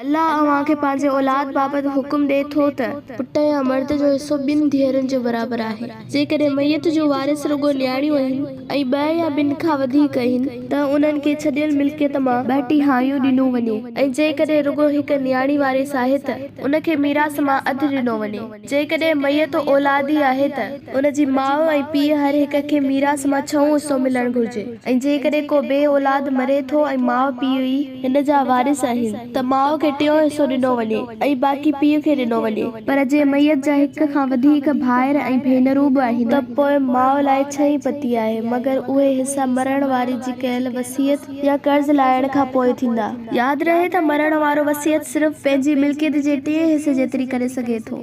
الله اوهان کي پنهنجي اولاد بابت حڪم ڏئي ٿو ته پٽ يا مرد جو حصو ٻن ڌيئرن جي برابر آهي. جيڪڏهن ميت جون وارث رڳو نياڻيون آهن ۽ ٻه يا ٻن کان وڌيڪ آهن ته انهن کي ڇڏيل ملڪيت مان ٻه ٽهايون ڏنو وڃي ۽ جيڪڏهن رڳو هڪ نياڻي وارث آهي ته ان کي ميراث مان اڌ ڏنو وڃي. جيڪڏهن ميت اولادي آهي ته ان جي ماء ۽ پيء هر هڪ کي ميراث مان ڇهون حصو ملڻ گهرجي ۽ جيڪڏهن ڪو بي اولاد مري ٿو ۽ ماء پيء ئي هن جا وارث آهن ته ماء کي ٽيون حصو ڏنو وڃي ۽ باقي پيء کي ڏنو وڃي. پر جي ميت جا هڪ کان وڌيڪ ڀائر ۽ ڀينرون به آهن ته پوء ماء لاء ڇهين پتي آهي مگر اهي حصا مرڻ واري جي ڪيل وصيت يا قرض لاهڻ کان پوء ٿيندا. ياد رهي ته مرڻ وارو وصيت صرف پنهنجي ملڪيت جي ٽئين حصي جيتري ڪري سگهي ٿو.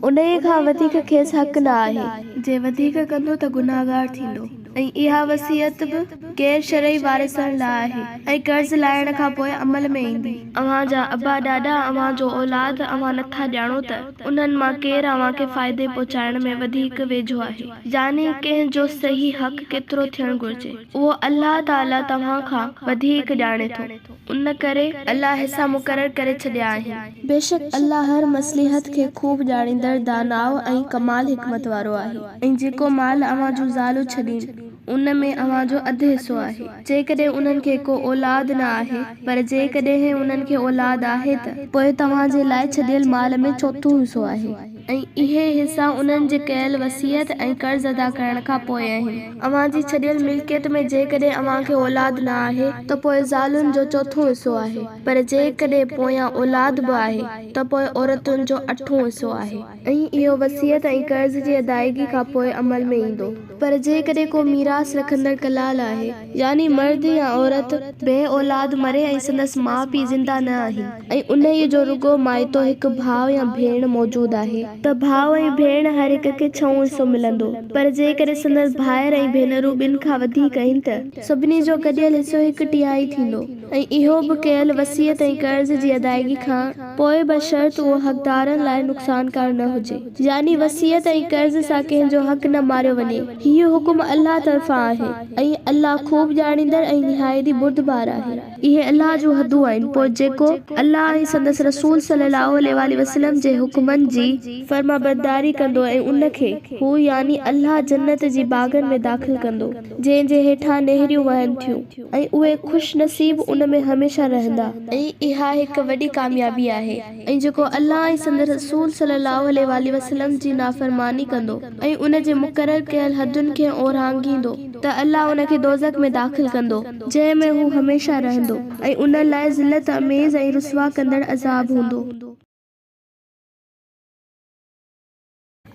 انهيء کان وڌيڪ کيس حق نه آهي. جي وڌيڪ ڪندو ته گنهگار ٿيندو ۽ اها وصيت به غير شرعي وارثن لاء آهي ۽ قرض لاهڻ کان پوء عمل ۾ ايندي. اوهان جا ابا ڏاڏا اوهان جو اولاد اوهان نٿا ڄاڻو ته انهن مان ڪير اوهان کي فائدي پهچائڻ ۾ وڌيڪ ويجهو آهي يعني ڪنهن جو صحيح حق ڪيترو ٿيڻ گهرجي. اهو الله تعاليٰ توهان کان وڌيڪ ڄاڻي ٿو، ان ڪري الله حصا مقرر ڪري ڇڏيا آهن. بيشڪ الله هر مصلحت کي خوب ڄاڻيندڙ، داناء ۽ ڪمال حڪمت وارو آهي. ۽ جيڪو مال اوهان جون زالون ڇڏين، ان ۾ اوهان جو اڌ حصو آهي، جيڪڏهن انهن کي ڪو اولاد نه آهي، پر جيڪڏهن انهن کي اولاد آهي ته پوء توهان جي لاء ڇڏيل مال ۾ چوٿون حصو آهي. ۽ اهي حصا انهن جي ڪيل وصيت ۽ قرض ادا ڪرڻ کان پوء آهن. اوهان جي ڇڏيل ملڪيت ۾ جيڪڏهن اوهان کي اولاد نه آهي ته پوء زالن جو چوٿون حصو آهي، پر جيڪڏهن پويان اولاد به آهي ته پوء عورتن جو اٺون حصو آهي. ۽ اهو وصيت ۽ قرض جي ادائگي کان پوء عمل ۾ ايندو. پر جيڪڏهن ڪو ميراث رکندڙ ڪلال آهي، يعني مرد يا عورت، بي اولاد مري ۽ سندس ماء پيء زنده نه آهن ۽ انهيء جو رڳو مائتو هڪ ڀاء يا ڀيڻ موجود آهي، ته ڀاء ۽ ڀيڻ هر هڪ کي ڇهون حصو ملندو، پر جيڪڏهن سندس ڀائر ۽ ڀينرون ٻن کان وڌيڪ آهن ته سڀني جو گڏيل حصو هڪ ٽهائي ٿيندو ۽ اهو به ڪيل وصيت ۽ قرض جي ادائگي کان پوء بشرط اهو حقدارن لاء نقصانڪار نه هجي. يعني وصيت ۽ قرض سان ڪنهن جو حق نه ماريو وڃي. هيء حڪم الله طرفان آهي ۽ الله خوب ڄاڻيندڙ ۽ نهايت ئي بردبار آهي. اهي الله جون حدون آهن، پوء جيڪو الله ۽ سندس رسول صلي الله عليه واٰله وسلم جي حڪمن جي فرمانبرداري ڪندو ۽ ان کي، هو يعني الله جنت جي باغن ۾ داخل ڪندو، جنهن جي هيٺان نهريون وهن ٿيون ۽ اهي خوش نصيب ان ۾ هميشه رهندا. ۽ اها هڪ وڏي ڪاميابي آهي. ۽ جيڪو الله ۽ سندس رسول صلي الله عليه واٰله وسلم جي نافرماني ڪندو ۽ ان جي مقرر ڪيل حدن کي اورانگهيندو ته الله ان کي دوزخ ۾ داخل ڪندو جنهن ۾ هو هميشه رهندو ۽ ان لاء ذلت آميز ۽ رسوا ڪندڙ عذاب هوندو.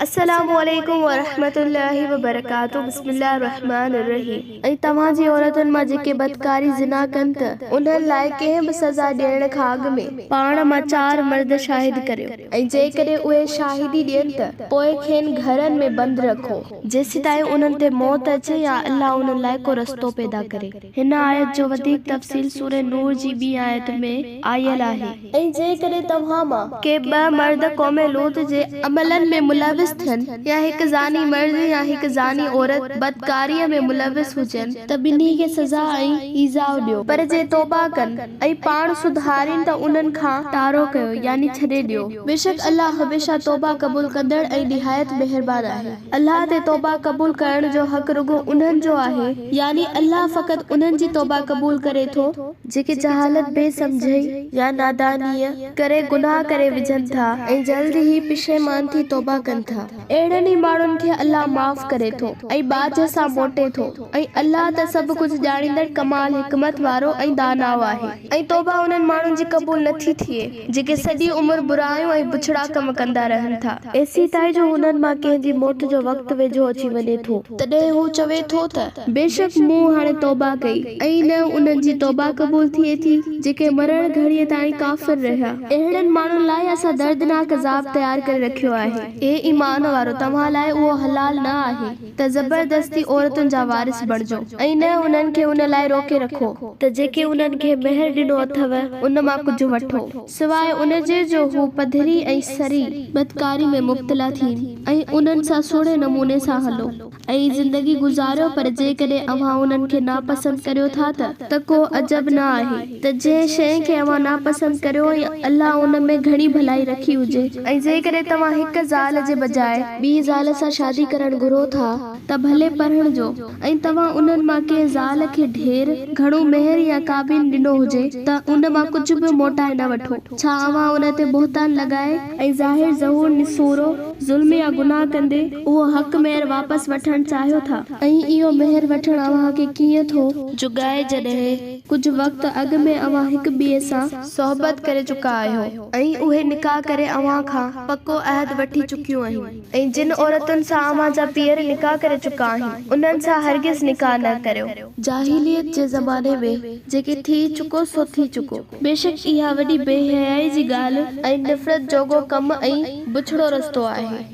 السلام عليڪم ورحمة الله وبرڪاته بسم الله الرحمٰن الرحيم. ۽ توهان جي عورتن مان جيڪي بدڪاري، زنا، ڪن ته انهن لاء ڪنهن به سزا ڏيڻ کان اڳ ۾ پاڻ مان چار مرد شاهد ڪريو ۽ جيڪڏهن اهي شاهدي ڏين ته پوء کين گهرن ۾ بند رکو جيسيتائين انهن تي موت اچي يا الله انهن لاء ڪو رستو پيدا ڪري. هن آيت جو وڌيڪ تفصيل سورة نور جي ٻي آيت ۾ آيل آهي. ۽ جيڪڏهن توهان مان ڪي ٻه مرد قوم لوط جي عملن ۾ ملوث ٿين يا هڪ زاني مرد يا هڪ زاني عورت بدڪاريء ۾ ملوث هجن ته ٻنهي کي سزا ۽ ايذاء ڏيو، پر جي توبه ڪن ۽ پاڻ سڌارين ته انهن کان ٽارو ڪيو يعني ڇڏي ڏيو، بيشڪ الله هميشه توبه قبول ڪندڙ ۽ نهايت مهربان آهي. الله تي توبه قبول ڪرڻ جو حق رڳو انهن جو آهي، يعني الله فقط انهن جي توبه قبول ڪري ٿو، جيڪي جهالت، بي سمجهئي يا نادانيء ڪري گناهه ڪري وجهن ٿا ۽ جلد ئي پشيمان ٿي توبه ڪن ٿا. اهڙن ئي ماڻهن کي الله معاف ڪري ٿو ۽ ٻاجهه سان موٽي ٿو ۽ الله ته سڀ ڪجهه ڄاڻيندڙ ڪمال حڪمت وارو ۽ داناء آهي. ۽ توبه انهن ماڻهن جي قبول نٿي ٿئي، جيڪي سڄي عمر برايون ۽ بڇڙا ڪم ڪندا رهن ٿا. ايسيتائين جو هنن مان ڪنهن جي موت جو وقت ويجهو اچي وڃي ٿو. تڏهن هو چوي ٿو ته. بيشڪ مون هاڻي توبه ڪئي. ۽ نه انهن جي توبه قبول ٿئي ٿي، جيڪي مرڻ گهڙيء تائين ڪافر رهيا. اهڙن ماڻهن لاء اسان دردناڪ عذاب تيار ڪري رکيو آهي. اي ايمان وارؤ! توهان لاء اهو حلال نه آهي ته زبردستي عورتن جا وارث بڻجو ۽ نه انهن کي ان لاء روڪي رکو. ته جيڪي انهن کي مهر ڏنو اٿو ان مان ڪجهه وٺو. سواء ان جي جو هو پڌري ۽ صريح بدڪاري ۾ مبتلا ٿين ۽ انهن سان سهڻي نموني سان هلو ۽ زندگي گذاريو پر جيڪڏهن اوهان انهن کي ناپسند ڪريو ٿا ته ته ڪو عجب نه آهي ته جنهن شيء کي اوهان ناپسند ڪريو ۽ الله ان ۾ گهڻي ڀلائي رکي هجي. ۽ جيڪڏهن توهان هڪ زال جي بجاء ٻي زال سان شادي ڪرڻ گهرو ٿا ته ڀلي پرڻجو ۽ توهان انهن مان ڪنهن زال کي ڍير، گهڻو مهر يا ڪابين ڏنو هجي ته ان مان ڪجهه به موٽائي نه وٺو. ڇا اوهان ان تي بهتان لڳائي ۽ ظاهر ظهور نسورو ظلم يا گناهه ڪندي اهو حق مهر واپس وٺڻ چاهيو ٿا؟ ۽ اهو مهر وٺڻ اوهان کي ڪيئن ٿو جڳائي جڏهن ڪجهه وقت اڳ ۾ اوهان هڪ ٻئي سان صحبت ڪري چڪا آهيو ۽ اهي نڪاح ڪري اوهان کان پڪو عهد وٺي چڪيون آهن. ۽ جن عورتن سان اوهان جا پيئر نڪاح ڪري چڪا آهن، انهن سان هرگز نڪاح نه ڪريو. جاهليت جي زماني ۾ جيڪي ٿي چڪو سو ٿي چڪو. بيشڪ اها وڏي بي حيائي جي ڳالهه ۽ نفرت جوڳو ڪم ۽ بڇڙو رستو آهي.